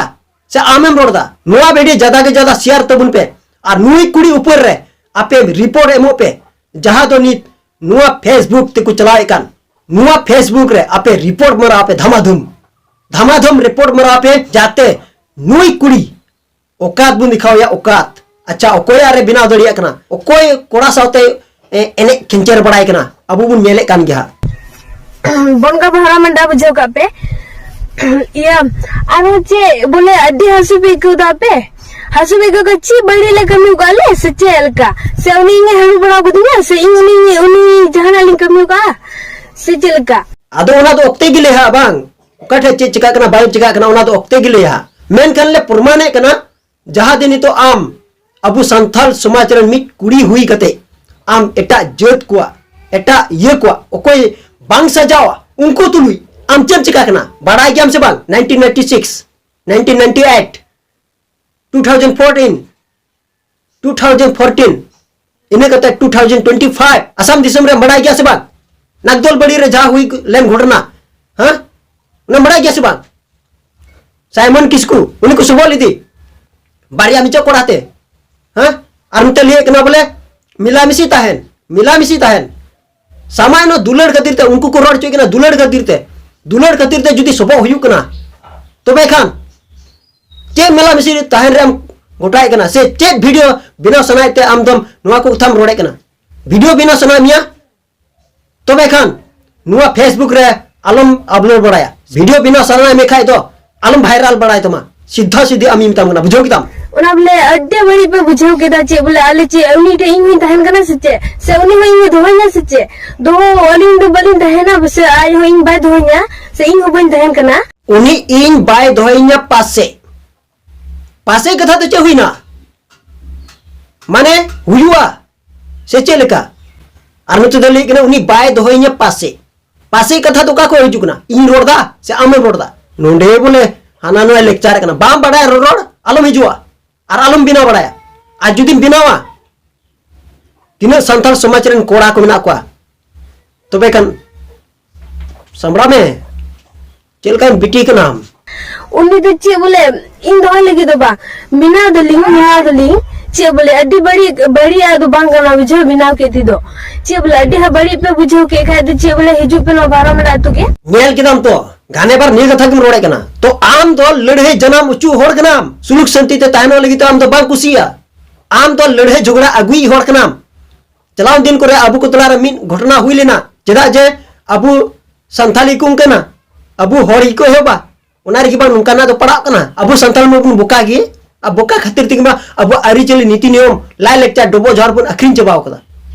ᱥᱮ ᱟᱢᱮᱢ ᱨᱚᱲ ᱫᱟ? ᱱᱚᱣᱟ ᱵᱷᱤᱰᱤᱭᱳ ᱡᱟᱫᱟ ᱜᱮ ᱡᱟᱫᱟ ᱥᱮᱭᱟᱨ ᱛᱟᱵᱚᱱ ᱯᱮ᱾ ᱟᱨ ᱱᱩᱭ ᱠᱩᱲᱤ ᱩᱯᱚᱨ ᱨᱮ ᱟᱯᱮ ᱨᱤᱯᱳᱨᱴ ᱮᱢᱚᱜ ᱯᱮ, ᱡᱟᱦᱟᱸ ᱫᱚ ᱱᱤᱛ ᱱᱚᱣᱟ ᱯᱷᱮᱥᱵᱩᱠ ᱛᱮᱠᱚ ᱪᱟᱞᱟᱣᱮᱫ ᱠᱟᱱ᱾ ᱱᱚᱣᱟ ᱯᱷᱮᱥᱵᱩᱠ ᱨᱮ ᱟᱯᱮ ᱨᱤᱯᱳᱨᱴ ᱢᱟᱨᱟᱣ ᱯᱮ ᱫᱷᱟᱢᱟᱫᱷᱩᱢ, ᱫᱷᱟᱢᱟᱫᱷᱩᱢ ᱨᱤᱯᱳᱨᱴ ᱢᱟᱨᱟᱣ ᱯᱮ, ᱡᱟᱛᱮ ᱱᱩᱭ ᱠᱩᱲᱤ ᱚᱠᱟᱛ ᱵᱚᱱ ᱫᱮᱠᱷᱟᱣ ᱮᱭᱟ, ᱚᱠᱟᱛ᱾ ᱟᱪᱪᱷᱟ, ᱚᱠᱚᱭᱟᱜ ᱨᱮ ᱵᱮᱱᱟᱣ ᱫᱟᱲᱮᱭᱟᱜ ᱠᱟᱱᱟ, ᱚᱠᱚᱭ ᱠᱚᱲᱟ ᱥᱟᱶᱛᱮ ᱮ, ᱮᱱᱮᱡ ᱠᱷᱮᱧᱪᱮᱨ ᱵᱟᱲᱟᱭ ᱠᱟᱱᱟ, ᱟᱵᱚ ᱵᱚᱱ ᱧᱮᱞᱮᱫ ᱠᱟᱱ ᱜᱮᱭᱟ ᱦᱟᱸᱜ᱾ ᱵᱚᱱᱜᱟ ᱵᱷᱟᱲᱟ ᱢᱟᱱᱰᱟ ᱵᱩᱡᱷᱟᱹᱣ ᱠᱟᱜ ᱯᱮ᱾ ᱤᱭᱟᱹ, ᱟᱨᱦᱚᱸ ᱪᱮᱫ ᱵᱚᱞᱮ ᱟᱹᱰᱤ ᱦᱟᱹᱥᱩ ᱯᱮ ᱟᱹᱭᱠᱟᱹᱣ ᱫᱟ ᱟᱯᱮ? ᱦᱟᱹᱥᱩ ᱯᱮ ᱟᱹᱭᱠᱟᱹᱣ ᱠᱟᱜ, ᱪᱮᱫ ᱵᱟᱹᱲᱤᱡ ᱞᱮ ᱠᱟᱹᱢᱤ ᱠᱟᱜᱼᱟ ᱞᱮ ᱥᱮ ᱪᱮᱫ ᱞᱮᱠᱟ? ᱥᱮ ᱩᱱᱤ ᱤᱧᱮ ᱦᱟᱹᱨᱩ ᱵᱟᱲᱟ ᱠᱟᱫᱤᱧᱟ ᱥᱮ ᱤᱧ ᱩᱱᱤ, ᱩᱱᱤ ᱡᱟᱦᱟᱱᱟᱜ ᱞᱤᱧ ᱠᱟᱹᱢᱤ ᱠᱟᱜᱼᱟ ᱥᱮ ᱪᱮᱫ ᱞᱮᱠᱟ? ᱟᱫᱚ ᱚᱱᱟ ᱫᱚ ᱚᱠᱛᱮ ᱜᱮ ᱞᱟᱹᱭᱟ ᱵᱟᱝ, ᱚᱠᱟ ᱴᱷᱮᱡ ᱪᱮᱫ ᱪᱤᱠᱟᱜ ᱠᱟᱱᱟ ᱵᱟᱝ ᱪᱤᱠᱟᱜ ᱠᱟᱱᱟ ᱚᱱᱟ ᱫᱚ ᱚᱠᱛᱮ ᱜᱮ ᱞᱟᱹᱭᱟ᱾ ᱢᱮᱱᱠᱷᱟᱱ ᱞᱮ ᱯᱨᱚᱢᱟᱱᱮᱫ ᱠᱟᱱᱟ, ᱡᱟᱦᱟᱸ ᱫᱤᱱ ᱱᱤᱛᱚᱜ ᱟᱢ ᱟᱵᱚ ᱥᱟᱱᱛᱟᱞ ᱥᱚᱢᱟᱡᱽ ᱨᱮᱱ ᱢᱤᱫ ᱠᱩᱲᱤ ᱦᱩᱭ ᱠᱟᱛᱮ ᱟᱢ ᱮᱴᱟᱜ ᱡᱟᱹᱛ ᱠᱚᱣᱟᱜ, ᱮᱴᱟᱜ ᱤᱭᱟᱹ ᱠᱚᱣᱟᱜ ᱚᱠᱚᱭ ᱵᱟᱝ ᱥᱟᱡᱟᱣᱟ ᱩᱱᱠᱩ ᱛᱩᱞᱩᱡ ᱟᱢ ᱪᱮᱫ ᱮᱢ ᱪᱤᱠᱟ ᱠᱟᱱᱟ ᱵᱟᱲᱟᱭ ᱜᱮᱭᱟᱢ ᱥᱮ ᱵᱟᱝ? nineteen ninety six, nineteen ninety eight, two thousand fourteen, two thousand fourteen, ᱤᱱᱟᱹ ᱠᱟᱛᱮ two thousand twenty five Assam ᱫᱤᱥᱚᱢ ᱨᱮ ᱵᱟᱲᱟᱭ ᱜᱮᱭᱟ ᱥᱮ ᱵᱟᱝ? ᱱᱟᱜᱫᱚᱞ ᱵᱟᱲᱤ ᱨᱮ ᱡᱟᱦᱟᱸ ᱦᱩᱭ ᱞᱮᱱ ᱜᱷᱚᱴᱚᱱᱟ, ᱦᱮᱸ, ᱚᱱᱟ ᱵᱟᱲᱟᱭ ᱜᱮᱭᱟ ᱥᱮ ᱵᱟᱝ? ᱥᱟᱭᱢᱚᱱ ᱠᱤᱥᱠᱩ, ᱩᱱᱤ ᱠᱚ ᱥᱚᱵᱚᱜ ᱞᱮᱫᱮ ᱵᱟᱨᱭᱟ ᱢᱤᱪᱚᱜ ᱠᱚᱲᱟ ᱛᱮ, ᱦᱮᱸ? ᱟᱨ ᱢᱤᱫᱴᱮᱱ ᱞᱟᱹᱭᱮᱫ ᱠᱟᱱᱟ ᱵᱚᱞᱮ ᱢᱤᱞᱟᱢᱤᱥᱤ ᱛᱟᱦᱮᱱ, ᱢᱤᱞᱟᱢᱤᱥᱤ ᱛᱟᱦᱮᱱ᱾ ᱥᱟᱢᱟᱭᱱᱚ ᱫᱩᱞᱟᱹᱲ ᱠᱷᱟᱹᱛᱤᱨ ᱛᱮ ᱩᱱᱠᱩ ᱠᱚ ᱨᱚᱲ ᱦᱚᱪᱚᱭᱮᱫ ᱠᱟᱱᱟ, ᱫᱩᱞᱟᱹᱲ ᱠᱷᱟᱹᱛᱤᱨ ᱛᱮ, ᱫᱩᱞᱟᱹᱲ ᱠᱷᱟᱹᱛᱤᱨ ᱛᱮ ᱡᱩᱫᱤ ᱥᱚᱵᱚᱜ ᱦᱩᱭᱩᱜ ᱠᱟᱱᱟ, ᱛᱚᱵᱮ ᱠᱷᱟᱱ ᱪᱮᱫ ᱢᱤᱞᱟᱢᱤᱥᱤ ᱛᱟᱦᱮᱱ ᱨᱮᱭᱟᱜ ᱮᱢ ᱜᱚᱴᱟᱭᱮᱫ ᱠᱟᱱᱟ? ᱥᱮ ᱪᱮᱫ ᱵᱷᱤᱰᱤᱭᱳ ᱵᱮᱱᱟᱣ ᱥᱟᱱᱟᱭᱮᱫ ᱛᱮ ᱟᱢ ᱫᱚᱢ ᱱᱚᱣᱟ ᱠᱚ ᱠᱟᱛᱷᱟᱢ ᱨᱚᱲᱮᱫ ᱠᱟᱱᱟ? ᱵᱷᱤᱰᱤᱭᱳ ᱵᱮᱱᱟᱣ ᱥᱟᱱᱟᱭᱮᱫ ᱢᱮᱭᱟ? ᱛᱚᱵᱮ ᱠᱷᱟᱱ ᱱᱚᱣᱟ Facebook ᱨᱮ ᱟᱞᱚᱢ ᱟᱯᱞᱳᱰ ᱵᱟᱲᱟᱭᱟ᱾ ᱵᱷᱤᱰᱤᱭᱳ ᱵᱮᱱᱟᱣ ᱥᱟᱱᱟᱭᱮᱫ ᱢᱮ ᱠᱷᱟᱡ ᱫᱚ ᱟᱞᱚᱢ ᱵᱷᱟᱭᱨᱟᱞ ᱵᱟᱲᱟᱭ ᱛᱟᱢᱟ, ᱥᱤᱫᱷᱟ ᱥᱤᱫᱷᱤ ᱟᱢᱤᱧ ᱢᱮᱛᱟᱢ ᱠᱟᱱᱟ, ᱵᱩᱡᱷᱟᱹᱣ ᱠᱮᱫᱟᱢ? ᱚᱱᱟ ᱵᱚᱞᱮ ᱟᱹᱰᱤ ᱵᱟᱹᱲᱤᱡ ᱯᱮ ᱵᱩᱡᱷᱟᱹᱣ ᱠᱮᱫᱟ᱾ ᱪᱮᱫ ᱵᱚᱞᱮ ᱟᱞᱮ ᱪᱮᱫ ᱩᱱᱤ ᱴᱷᱮᱡ ᱤᱧ ᱦᱚᱧ ᱛᱟᱦᱮᱱ ᱠᱟᱱᱟ ᱥᱮ ᱪᱮᱫ? ᱥᱮ ᱩᱱᱤ ᱦᱚᱸ ᱤᱧ ᱦᱚᱸ ᱫᱚᱦᱚᱧᱟ ᱥᱮ ᱪᱮᱫ? ᱫᱚᱦᱚ ᱟᱹᱞᱤᱧ ᱫᱚ ᱵᱟᱹᱞᱤᱧ ᱛᱟᱦᱮᱱᱟ, ᱥᱮ ᱟᱡ ᱦᱚᱸ ᱤᱧ ᱵᱟᱭ ᱫᱚᱦᱚᱧᱟ, ᱥᱮ ᱤᱧ ᱦᱚᱸ ᱵᱟᱹᱧ ᱛᱟᱦᱮᱱ ᱠᱟᱱᱟ? ᱩᱱᱤ ᱤᱧ ᱵᱟᱭ ᱫᱚᱦᱚᱧᱟ ᱯᱟᱥᱮ, ᱯᱟᱥᱮ ᱠᱟᱛᱷᱟ ᱫᱚ ᱪᱮᱫ ᱦᱩᱭᱱᱟ? ᱢᱟᱱᱮ ᱦᱩᱭᱩᱜᱼᱟ ᱥᱮ ᱪᱮᱫ ᱞᱮᱠᱟ? ᱟᱨ ᱱᱚᱛᱮ ᱫᱚ ᱞᱟᱹᱭ ᱠᱟᱱᱟ ᱩᱱᱤ ᱵᱟᱭ ᱫᱚᱦᱚᱭᱤᱧᱟ ᱯᱟᱥᱮ᱾ ᱯᱟᱥᱮ ᱠᱟᱛᱷᱟ ᱫᱚ ᱚᱠᱟ ᱠᱷᱚᱱ ᱦᱤᱡᱩᱜ ᱠᱟᱱᱟ? ᱤᱧ ᱨᱚᱲ ᱫᱟ ᱥᱮ ᱟᱢᱮᱢ ᱨᱚᱲ ᱫᱟ? ᱱᱚᱰᱮ ᱵᱚᱞᱮ ᱦᱟᱱᱟ ᱱᱚᱣᱟ ᱞᱮᱠᱪᱟᱨ ᱠᱟᱱᱟ, ᱵᱟᱢ ᱵᱟᱰᱟᱭᱟ ᱨᱚᱲ, ᱟᱞᱚᱢ ᱦᱤᱡᱩᱜᱼᱟ ᱟᱨ ᱟᱞᱚᱢ ᱵᱮᱱᱟᱣ ᱵᱟᱲᱟᱭᱟ᱾ ᱟᱨ ᱡᱩᱫᱤᱢ ᱵᱮᱱᱟᱣᱟ, ᱛᱤᱱᱟᱹᱜ ᱥᱟᱱᱛᱟᱲ ᱥᱚᱢᱟᱡᱽ ᱨᱮᱱ ᱠᱚᱲᱟ ᱠᱚ ᱢᱮᱱᱟᱜ ᱠᱚᱣᱟ, ᱛᱚᱵᱮ ᱠᱷᱟᱱ ᱥᱟᱢᱵᱲᱟᱣ ᱢᱮ, ᱪᱮᱫ ᱞᱮᱠᱟᱱ ᱵᱤᱴᱤ ᱠᱟᱱᱟᱢ? ᱩᱱᱤ ᱫᱚ ᱪᱮᱫ ᱵᱚᱞᱮ ᱤᱧ ᱫᱚᱦᱚᱭ ᱞᱟᱹᱜᱤᱫ ᱫᱚ ᱵᱟᱝ, ᱵᱮᱱᱟᱣ ᱫᱟᱞᱤᱧ, ᱵᱮᱱᱟᱣ ᱫᱟᱞᱤᱧ᱾ ᱪᱮᱫ ᱵᱚᱞᱮ ᱟᱹᱰᱤ ᱵᱟᱹᱲᱤᱡ, ᱵᱟᱹᱲᱤᱡ ᱟᱜ ᱫᱚ ᱵᱟᱝ ᱠᱟᱱᱟ, ᱵᱩᱡᱷᱟᱹᱣ, ᱵᱮᱱᱟᱣ ᱠᱮᱫ ᱛᱮ ᱫᱚ᱾ ᱪᱮᱫ ᱵᱚᱞᱮ ᱟᱹᱰᱤ ᱦᱟ-, ᱵᱟᱹᱲᱤᱡ ᱯᱮ ᱵᱩᱡᱷᱟᱹᱣ ᱠᱮᱫ ᱠᱷᱟᱡ ᱫᱚ ᱪᱮᱫ ᱵᱚᱞᱮ ᱦᱤᱡᱩᱜ ᱯᱮ ᱱᱚᱣᱟ ᱵᱟᱨᱚ ᱢᱟᱰᱟ ᱟᱹᱛᱩ ᱜᱮ᱾ ᱧᱮᱞ ᱠᱮᱫᱟᱢ ᱛᱚ, ᱜᱷᱟᱱᱮ ᱵᱟᱨ ᱱᱤᱭᱟᱹ ᱠᱟᱛᱷᱟ ᱜᱮᱢ ᱨᱚᱲᱮᱫ ᱠᱟᱱᱟ᱾ ᱛᱚ ᱟᱢ ᱫᱚ ᱞᱟᱹᱲᱦᱟᱹᱭ ᱡᱟᱱᱟᱢ ᱚᱪᱚ ᱦᱚᱲ ᱠᱟᱱᱟᱢ, ᱥᱩᱞᱩᱠ ᱥᱟᱱᱛᱤ ᱛᱮ ᱛᱟᱦᱮᱱᱚᱜ ᱞᱟᱹᱜᱤᱫ ᱛᱮ ᱟᱢ ᱫᱚ ᱵᱟᱝ ᱠᱩᱥᱤᱭᱟ᱾ ᱟᱢ ᱫᱚ ᱞᱟᱹᱲᱦᱟᱹᱭ ᱡᱷᱚᱜᱽᱲᱟ ᱟᱹᱜᱩᱭᱤᱡ ᱦᱚᱲ ᱠᱟᱱᱟᱢ᱾ ᱪᱟᱞᱟᱣ ᱫᱤᱱ ᱠᱚᱨᱮ ᱟᱵᱚ ᱠᱚ ᱛᱟᱞᱟᱨᱮ ᱢᱤᱫ ᱜᱷᱚᱴᱚᱱᱟ ᱦᱩᱭ ᱞᱮᱱᱟ᱾ ᱪᱮᱫᱟᱜ ᱡᱮ ᱟᱵᱚ ᱥᱟᱱᱛᱟᱞᱤ ᱠᱚ ᱠᱟᱱᱟ, ᱟᱵᱚ ᱦᱚᱲ ᱜᱮᱠᱚ ᱮᱦᱚᱵᱟ, ᱚᱱᱟ ᱨᱮᱜᱮ ᱵᱟᱝ ᱱᱚᱝᱠᱟᱱᱟᱜ ᱫᱚ ᱯᱟᱲᱟᱜ ᱠᱟᱱᱟ᱾ ᱟᱵᱚ ᱥᱟᱱᱛᱟᱲ ᱢᱟᱵᱚᱱ ᱵᱚᱠᱟ ᱜᱮ, ᱟᱨ ᱵᱚᱠᱟ ᱠᱷᱟᱹᱛᱤᱨ ᱛᱮᱜᱮ ᱢᱟ ᱟᱵᱚᱣᱟᱜ ᱟᱹᱨᱤᱪᱟᱹᱞᱤ, ᱱᱤᱛᱤ ᱱᱤᱭᱚᱢ, ᱞᱟᱭ ᱞᱟᱠᱪᱟᱨ, ᱰᱚᱵᱚᱜ ᱡᱚᱦᱟᱨ ᱵᱚᱱ ᱟᱹᱠᱷᱨᱤᱧ ᱪᱟᱵᱟᱣ ᱠᱟᱫᱟ᱾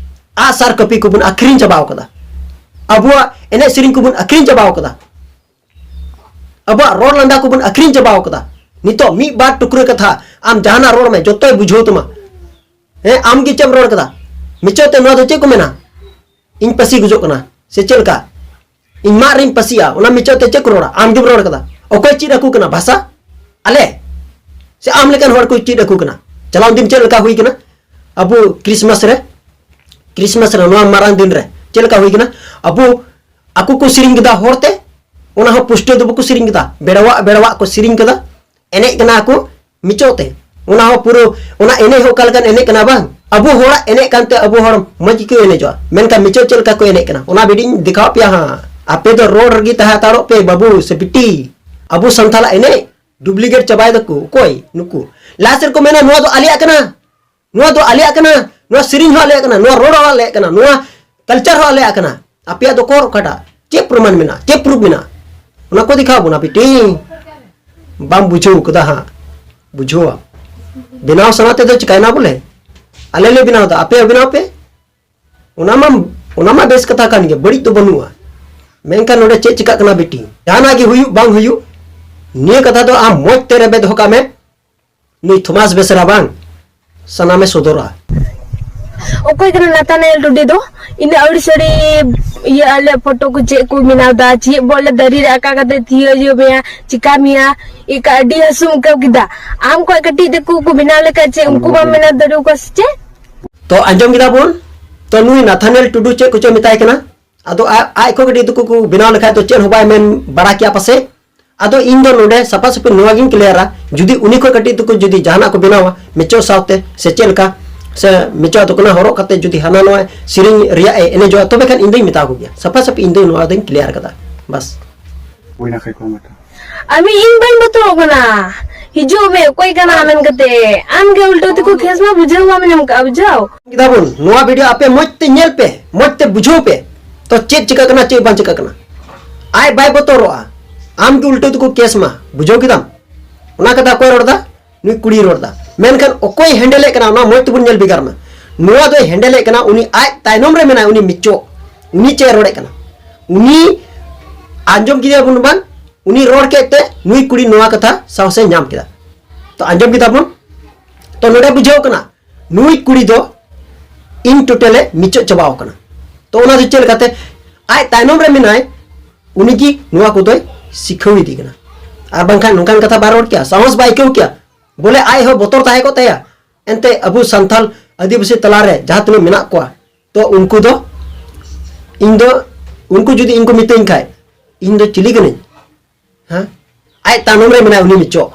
ᱟᱜ ᱥᱟᱨ ᱠᱟᱹᱯᱤ ᱠᱚᱵᱚᱱ ᱟᱹᱠᱷᱨᱤᱧ ᱪᱟᱵᱟᱣ ᱠᱟᱫᱟ᱾ ᱟᱵᱚᱣᱟᱜ ᱮᱱᱮᱡ ᱥᱮᱨᱮᱧ ᱠᱚᱵᱚᱱ ᱟᱹᱠᱷᱨᱤᱧ ᱪᱟᱵᱟᱣ ᱠᱟᱫᱟ᱾ ᱟᱵᱚᱣᱟᱜ ᱨᱚᱲ ᱞᱟᱸᱫᱟ ᱠᱚᱵᱚᱱ ᱟᱹᱠᱷᱨᱤᱧ ᱪᱟᱵᱟᱣ ᱠᱟᱫᱟ᱾ ᱱᱤᱛᱚᱜ ᱢᱤᱫ ᱵᱟᱨ ᱴᱩᱠᱨᱟᱹ ᱠᱟᱛᱷᱟ ᱟᱢ ᱡᱟᱦᱟᱱᱟᱜ ᱨᱚᱲ ᱢᱮ, ᱡᱚᱛᱚᱭ ᱵᱩᱡᱷᱟᱹᱣ ᱛᱟᱢᱟ᱾ ᱦᱮᱸ, ᱟᱢ ᱜᱮ ᱪᱮᱫ ᱮᱢ ᱨᱚᱲ ᱠᱟᱫᱟ? ᱢᱤᱪᱟᱹᱫ ᱛᱮ ᱱᱚᱣᱟ ᱫᱚ ᱪᱮᱫ ᱠᱚ ᱢᱮᱱᱟ? ᱤᱧ ᱯᱟᱹᱥᱤ ᱜᱩᱡᱩᱜ ᱠᱟᱱᱟ ᱥᱮ ᱪᱮᱫ ᱞᱮᱠᱟ? ᱤᱧ ᱢᱟᱜ ᱨᱤᱧ ᱯᱟᱹᱥᱤᱜᱼᱟ, ᱚᱱᱟ ᱢᱤᱪᱟᱹᱫ ᱛᱮ ᱪᱮᱫ ᱠᱚ ᱨᱚᱲᱟ? ᱟᱢ ᱜᱮᱢ ᱨᱚᱲ ᱠᱟᱫᱟ᱾ ᱚᱠᱚᱭ ᱪᱮᱫ ᱟᱠᱚ ᱠᱟᱱᱟ ᱵᱷᱟᱥᱟ? ᱟᱞᱮ? ᱥᱮ ᱟᱢ ᱞᱮᱠᱟᱱ ᱦᱚᱲ ᱠᱚ ᱪᱮᱫ ᱟᱠᱚ ᱠᱟᱱᱟ? ᱪᱟᱞᱟᱣ ᱫᱤᱱ ᱪᱮᱫ ᱞᱮᱠᱟ ᱦᱩᱭ ᱠᱟᱱᱟ? ᱟᱵᱚ ᱠᱨᱤᱥᱢᱟᱥ ᱨᱮ, ᱠᱨᱤᱥᱢᱟᱥ ᱨᱮ, ᱱᱚᱣᱟ ᱢᱟᱨᱟᱝ ᱫᱤᱱ ᱨᱮ ᱪᱮᱫ ᱞᱮᱠᱟ ᱦᱩᱭ ᱠᱟᱱᱟ? ᱟᱵᱚ, ᱟᱠᱚ ᱠᱚ ᱥᱮᱨᱮᱧ ᱠᱮᱫᱟ ᱦᱚᱲ ᱛᱮ, ᱚᱱᱟ ᱦᱚᱸ ᱯᱩᱥᱴᱟᱹᱣ ᱫᱚ ᱵᱟᱠᱚ ᱥᱮᱨᱮᱧ ᱠᱮᱫᱟ, ᱵᱮᱲᱟᱣᱟᱜ ᱵᱮᱲᱟᱣᱟᱜ ᱠᱚ ᱥᱮᱨᱮᱧ ᱠᱮᱫᱟ, ᱮᱱᱮᱡ ᱠᱟᱱᱟ ᱠᱚ ᱢᱤᱪᱚ ᱛᱮ᱾ ᱚᱱᱟ ᱦᱚᱸ ᱯᱩᱨᱟᱹ, ᱚᱱᱟ ᱮᱱᱮᱡ ᱦᱚᱸ ᱚᱠᱟ ᱞᱮᱠᱟᱱ ᱮᱱᱮᱡ ᱠᱟᱱᱟ ᱵᱟᱝ? ᱟᱵᱚ ᱦᱚᱲᱟᱜ ᱮᱱᱮᱡ ᱠᱟᱱᱛᱮ ᱟᱵᱚ ᱦᱚᱲ ᱢᱚᱡᱽ ᱜᱮᱠᱚ ᱮᱱᱮᱡᱚᱜᱼᱟ, ᱢᱮᱱᱠᱷᱟᱱ ᱢᱤᱪᱚ ᱪᱮᱫ ᱞᱮᱠᱟ ᱠᱚ ᱮᱱᱮᱡ ᱠᱟᱱᱟ, ᱚᱱᱟ ᱵᱷᱤᱰᱤᱭᱳᱧ ᱫᱮᱠᱷᱟᱣ ᱯᱮᱭᱟ ᱦᱟᱸᱜ᱾ ᱟᱯᱮ ᱫᱚ ᱨᱚᱲ ᱨᱮᱜᱮ ᱛᱟᱦᱮᱸ ᱦᱟᱛᱟᱲᱚᱜ ᱯᱮ ᱵᱟᱹᱵᱩ ᱥᱮ ᱵᱤᱴᱤ᱾ ᱟᱵᱚ ᱥᱟᱱᱛᱟᱲᱟᱜ ᱮᱱᱮᱡ ᱰᱩᱯᱞᱤᱠᱮᱴ ᱪᱟᱵᱟᱭ ᱫᱟᱠᱚ᱾ ᱚᱠᱚᱭ ᱱᱩᱠᱩ? ᱞᱟᱦᱟ ᱥᱮᱫ ᱠᱚ ᱢᱮᱱᱟ, "ᱱᱚᱣᱟ ᱫᱚ ᱟᱞᱮᱭᱟᱜ ᱠᱟᱱᱟ, ᱱᱚᱣᱟ ᱫᱚ ᱟᱞᱮᱭᱟᱜ ᱠᱟᱱᱟ, ᱱᱚᱣᱟ ᱥᱮᱨᱮᱧ ᱦᱚᱸ ᱟᱞᱮᱭᱟᱜ ᱠᱟᱱᱟ, ᱱᱚᱣᱟ ᱨᱚᱲ ᱦᱚᱸ ᱟᱞᱮᱭᱟᱜ ᱠᱟᱱᱟ, ᱱᱚᱣᱟ ᱠᱟᱞᱪᱟᱨ ᱦᱚᱸ ᱟᱞᱮᱭᱟᱜ ᱠᱟᱱᱟ᱾" ᱟᱯᱮᱭᱟᱜ ᱫᱚ ᱚᱠᱚᱨ ᱚᱠᱟᱴᱟᱜ? ᱪᱮᱫ ᱯᱨᱚᱢᱟᱱ ᱢᱮᱱᱟᱜᱼᱟ? ᱪᱮᱫ ᱯᱨᱩᱯ ᱢᱮᱱᱟᱜᱼᱟ? ᱚᱱᱟ ᱠᱚ ᱫᱮᱠᱷᱟᱣ ᱵᱚᱱᱟ ᱵᱤᱴᱤ᱾ ᱵᱟᱢ ᱵᱩᱡᱷᱟᱹᱣ ᱠᱟᱫᱟ ᱦᱟᱸᱜ, ᱵᱩᱡᱷᱟᱹᱣᱟ᱾ ᱵᱮᱱᱟᱣ ᱥᱟᱱᱟ ᱛᱮᱫᱚ ᱪᱤᱠᱟᱭᱱᱟ ᱵᱚᱞᱮ? ᱟᱞᱮ ᱞᱮ ᱵᱮᱱᱟᱣ ᱮᱫᱟ, ᱟᱯᱮ ᱦᱚᱸ ᱵᱮᱱᱟᱣ ᱯᱮ᱾ ᱚᱱᱟ ᱢᱟ, ᱚᱱᱟ ᱢᱟ ᱵᱮᱥ ᱠᱟᱛᱷᱟ ᱠᱟᱱ ᱜᱮ, ᱵᱟᱹᱲᱤᱡ ᱫᱚ ᱵᱟᱹᱱᱩᱜᱼᱟ᱾ ᱢᱮᱱᱠᱷᱟᱱ ᱱᱚᱰᱮ ᱪᱮᱫ ᱪᱤᱠᱟᱜ ᱠᱟᱱᱟ ᱵᱤᱴᱤ? ᱡᱟᱦᱟᱱᱟᱜ ᱜᱮ ᱦᱩᱭᱩᱜ ᱵᱟᱝ ᱦᱩᱭᱩᱜ, ᱱᱤᱭᱟᱹ ᱠᱟᱛᱷᱟ ᱫᱚ ᱟᱢ ᱢᱚᱡᱽ ᱛᱮ ᱨᱮᱵᱮᱫ ᱫᱚᱦᱚ ᱠᱟᱜ ᱢᱮ᱾ ᱱᱩᱭ ᱛᱷᱚᱢᱟᱥ ᱵᱮᱥᱨᱟ ᱵᱟᱝ ᱥᱟᱱᱟᱢᱮ ᱥᱚᱫᱚᱨᱟ᱾ ᱚᱠᱚᱭ ᱠᱟᱱᱟ ᱱᱟᱛᱟᱱᱮᱞ ᱴᱩᱰᱩ ᱫᱚ? ᱤᱱᱟᱹ ᱟᱹᱣᱲᱤ ᱥᱟᱹᱲᱤ ᱤᱭᱟᱹ ᱟᱞᱮ ᱯᱷᱳᱴᱳ ᱠᱚ ᱪᱮᱫ ᱠᱚ ᱵᱮᱱᱟᱣ ᱫᱟ, ᱪᱮᱫ ᱵᱚᱞᱮ ᱫᱟᱨᱮ ᱨᱮ ᱟᱠᱟ ᱠᱟᱛᱮ ᱛᱷᱤᱭᱟᱹ ᱤᱭᱟᱹ ᱢᱮᱭᱟ, ᱪᱤᱠᱟ ᱢᱮᱭᱟ, ᱤᱠᱟ ᱟᱹᱰᱤ ᱦᱟᱹᱥᱩᱢ ᱟᱹᱭᱠᱟᱹᱣ ᱠᱮᱫᱟ᱾ ᱟᱢ ᱠᱷᱚᱡ ᱠᱟᱹᱴᱤᱡ ᱛᱟᱠᱚ ᱠᱚ ᱵᱮᱱᱟᱣ ᱞᱮᱠᱷᱟᱡ ᱪᱮᱫ ᱩᱱᱠᱩ ᱵᱟᱢ ᱵᱮᱱᱟᱣ ᱫᱟᱲᱮ ᱟᱠᱚᱣᱟ ᱥᱮ ᱪᱮᱫ? ᱛᱚ ᱟᱸᱡᱚᱢ ᱠᱮᱫᱟ ᱵᱚᱱ, ᱛᱚ ᱱᱩᱭ ᱱᱟᱛᱷᱟᱱᱮᱞ ᱴᱩᱰᱩ ᱪᱮᱫ ᱠᱚᱪᱚᱭ ᱢᱮᱛᱟᱭ ᱠᱟᱱᱟ᱾ ᱟᱫᱚ ᱟ-, ᱟᱡ ᱠᱷᱚᱡ ᱠᱟᱹᱴᱤᱡ ᱛᱟᱠᱚ ᱠᱚ ᱵᱮᱱᱟᱣ ᱞᱮᱠᱷᱟᱡ ᱫᱚ ᱪᱮᱫ ᱦᱚᱸ ᱵᱟᱭ ᱢᱮᱱ ᱵᱟᱲᱟ ᱠᱮᱭᱟ ᱯᱟᱥᱮᱡ᱾ ᱟᱫᱚ ᱤᱧ ᱫᱚ ᱱᱚᱰᱮ ᱥᱟᱯᱷᱟ ᱥᱟᱹᱯᱷᱤ ᱱᱚᱣᱟ ᱜᱤᱧ ᱠᱞᱤᱭᱟᱨᱟ, ᱡᱩᱫᱤ ᱩᱱᱤ ᱠᱷᱚᱡ ᱠᱟᱹᱴᱤᱡ ᱛᱟᱠᱚ ᱡᱩᱫᱤ ᱡᱟᱦᱟᱱᱟᱜ ᱠᱚ ᱵᱮᱱᱟᱣᱟ ᱢᱮᱪᱚ ᱥᱟᱶᱛᱮ ᱥᱮ ᱪᱮᱫ ᱞᱮᱠᱟ, ᱥᱮ ᱢᱮᱪᱚ ᱫᱚ ᱠᱟᱱᱟ ᱦᱚᱨᱚᱜ ᱠᱟᱛᱮ ᱡᱩᱫᱤ ᱦᱟᱱᱟ ᱱᱚᱣᱟ ᱥᱮᱨᱮᱧ ᱨᱮᱭᱟᱜ ᱮ ᱮᱱᱮᱡᱚᱜᱼᱟ, ᱛᱚᱵᱮ ᱠᱷᱟᱱ ᱤᱧ ᱫᱚᱧ ᱢᱮᱛᱟ ᱠᱚ ᱜᱮᱭᱟ᱾ ᱥᱟᱯᱷᱟ ᱥᱟᱹᱯᱷᱤ ᱤᱧ ᱫᱚ ᱱᱚᱣᱟ ᱫᱚᱧ ᱠᱞᱤᱭᱟᱨ ᱠᱟᱫᱟ᱾ ᱵᱟᱥ᱾ ᱦᱩᱭᱱᱟ ᱠᱷᱟᱡ ᱠᱚ ᱢᱮᱛᱟ᱾ ᱟᱢᱤ ᱤᱧ ᱵᱟᱹᱧ ᱵᱚᱛᱚᱨᱚᱜ ᱠᱟᱱᱟ᱾ ᱦᱤᱡᱩᱜ ᱢᱮ, ᱚᱠᱚᱭ ᱠᱟᱱᱟ ᱢᱮᱱ ᱠᱟᱛᱮ᱾ ᱟᱢ ᱜᱮ ᱩᱞᱴᱟᱹ ᱛᱮᱠᱚ ᱠᱮᱥ ᱢᱟ, ᱵᱩᱡᱷᱟᱹᱣ ᱵᱟᱢ ᱧᱟᱢ ᱠᱟᱜᱼᱟ, ᱵᱩᱡᱷᱟᱹᱣ? ᱠᱮᱫᱟ ᱵᱚᱱ, ᱱᱚᱣᱟ ᱵᱷᱤᱰᱤᱭᱳ ᱟᱯᱮ ᱢᱚᱡᱽ ᱛᱮ ᱧᱮᱞ ᱯᱮ, ᱢᱚᱡᱽ ᱛᱮ ᱵᱩᱡᱷᱟᱹᱣ ᱯᱮ᱾ ᱛᱚ ᱪᱮᱫ ᱪᱤᱠᱟᱹᱜ ᱠᱟᱱᱟ, ᱪᱮᱫ ᱵᱟᱝ ᱪᱤᱠᱟᱹᱜ ᱠᱟᱱᱟ? ᱟᱡ ᱵᱟᱭ ᱵᱚᱛᱚᱨᱚᱜᱼᱟ, ᱟᱢ ᱜᱮ ᱩᱞᱴᱟᱹ ᱛᱮᱠᱚ ᱠᱮᱥ ᱢᱟ, ᱵᱩᱡᱷᱟᱹᱣ ᱠᱮᱫᱟᱢ? ᱚᱱᱟ ᱠᱟᱛᱷᱟ ᱚᱠᱚᱭ ᱨᱚᱲ ᱫᱟ? ᱱᱩᱭ ᱠᱩᱲᱤᱭ ᱨᱚᱲ ᱫᱟ᱾ ᱢᱮᱱᱠᱷᱟᱱ ᱚᱠᱚᱭ ᱦᱮᱱᱰᱮᱞᱮᱫ ᱠᱟᱱᱟ, ᱚᱱᱟ ᱢᱚᱡᱽ ᱛᱮᱵᱚᱱ ᱧᱮᱞ ᱵᱷᱮᱜᱟᱨ ᱢᱟ᱾ ᱱᱚᱣᱟ ᱫᱚᱭ ᱦᱮᱱᱰᱮᱞᱮᱫ ᱠᱟᱱᱟ, ᱩᱱᱤ ᱟᱡ ᱛᱟᱭᱱᱚᱢ ᱨᱮ ᱢᱮᱱᱟᱭ, ᱩᱱᱤ ᱢᱤᱪᱚᱜ, ᱩᱱᱤ ᱪᱮᱫ ᱮ ᱨᱚᱲᱮᱫ ᱠᱟᱱᱟ? ᱩᱱᱤ ᱟᱸᱡᱚᱢ ᱠᱮᱫᱮᱭᱟ ᱵᱚᱱ ᱵᱟᱝ, ᱩᱱᱤ ᱨᱚᱲ ᱠᱮᱫ ᱛᱮ ᱱᱩᱭ ᱠᱩᱲᱤ ᱱᱚᱣᱟ ᱠᱟᱛᱷᱟ ᱥᱟᱦᱚᱥᱮ ᱧᱟᱢ ᱠᱮᱫᱟ᱾ ᱛᱚ ᱟᱸᱡᱚᱢ ᱠᱮᱫᱟ ᱵᱚᱱ, ᱛᱚ ᱱᱚᱰᱮ ᱵᱩᱡᱷᱟᱹᱣ ᱠᱟᱱᱟ ᱱᱩᱭ ᱠᱩᱲᱤ ᱫᱚ ᱤᱱ ᱴᱳᱴᱟᱞᱮ ᱢᱤᱪᱚᱜ ᱪᱟᱵᱟᱣ ᱠᱟᱱᱟ᱾ ᱛᱚ ᱚᱱᱟ ᱫᱚ ᱪᱮᱫ ᱞᱮᱠᱟᱛᱮ? ᱟᱡ ᱛᱟᱭᱱᱚᱢ ᱨᱮ ᱢᱮᱱᱟᱭ, ᱩᱱᱤ ᱜᱮ ᱱᱚᱣᱟ ᱠᱚᱫᱚᱭ ᱥᱤᱠᱷᱟᱹᱣ ᱤᱫᱤ ᱠᱟᱱᱟ᱾ ᱟᱨ ᱵᱟᱝᱠᱷᱟᱱ ᱱᱚᱝᱠᱟᱱ ᱠᱟᱛᱷᱟ ᱵᱟᱭ ᱨᱚᱲ ᱠᱮᱭᱟ, ᱥᱟᱦᱚᱥ ᱵᱟᱭ ᱟᱹᱭᱠᱟᱹᱣ ᱠᱮᱭᱟ᱾ ᱵᱚᱞᱮ ᱟᱡ ᱦᱚᱸ ᱵᱚᱛᱚᱨ ᱛᱟᱦᱮᱸ ᱠᱚᱜ ᱛᱟᱭᱟ᱾ ᱮᱱᱛᱮ ᱟᱵᱚ ᱥᱟᱱᱛᱟᱞ ᱟᱹᱫᱤᱵᱟᱹᱥᱤ ᱛᱟᱞᱟᱨᱮ ᱡᱟᱦᱟᱸ ᱛᱤᱱᱟᱹᱜ ᱢᱮᱱᱟᱜ ᱠᱚᱣᱟ, ᱛᱚ ᱩᱱᱠᱩ ᱫᱚ, ᱤᱧ ᱫᱚ, ᱩᱱᱠᱩ ᱡᱩᱫᱤ ᱤᱧ ᱠᱚ ᱢᱤᱛᱟᱹᱧ ᱠᱷᱟᱡ, ᱤᱧ ᱫᱚ ᱪᱤᱞᱤ ᱠᱟᱹᱱᱟᱹᱧ? ᱦᱮᱸ? ᱟᱡ ᱛᱟᱭᱱᱚᱢ ᱨᱮ ᱢᱮᱱᱟᱭ ᱩᱱᱤ ᱢᱤᱪᱚᱜ,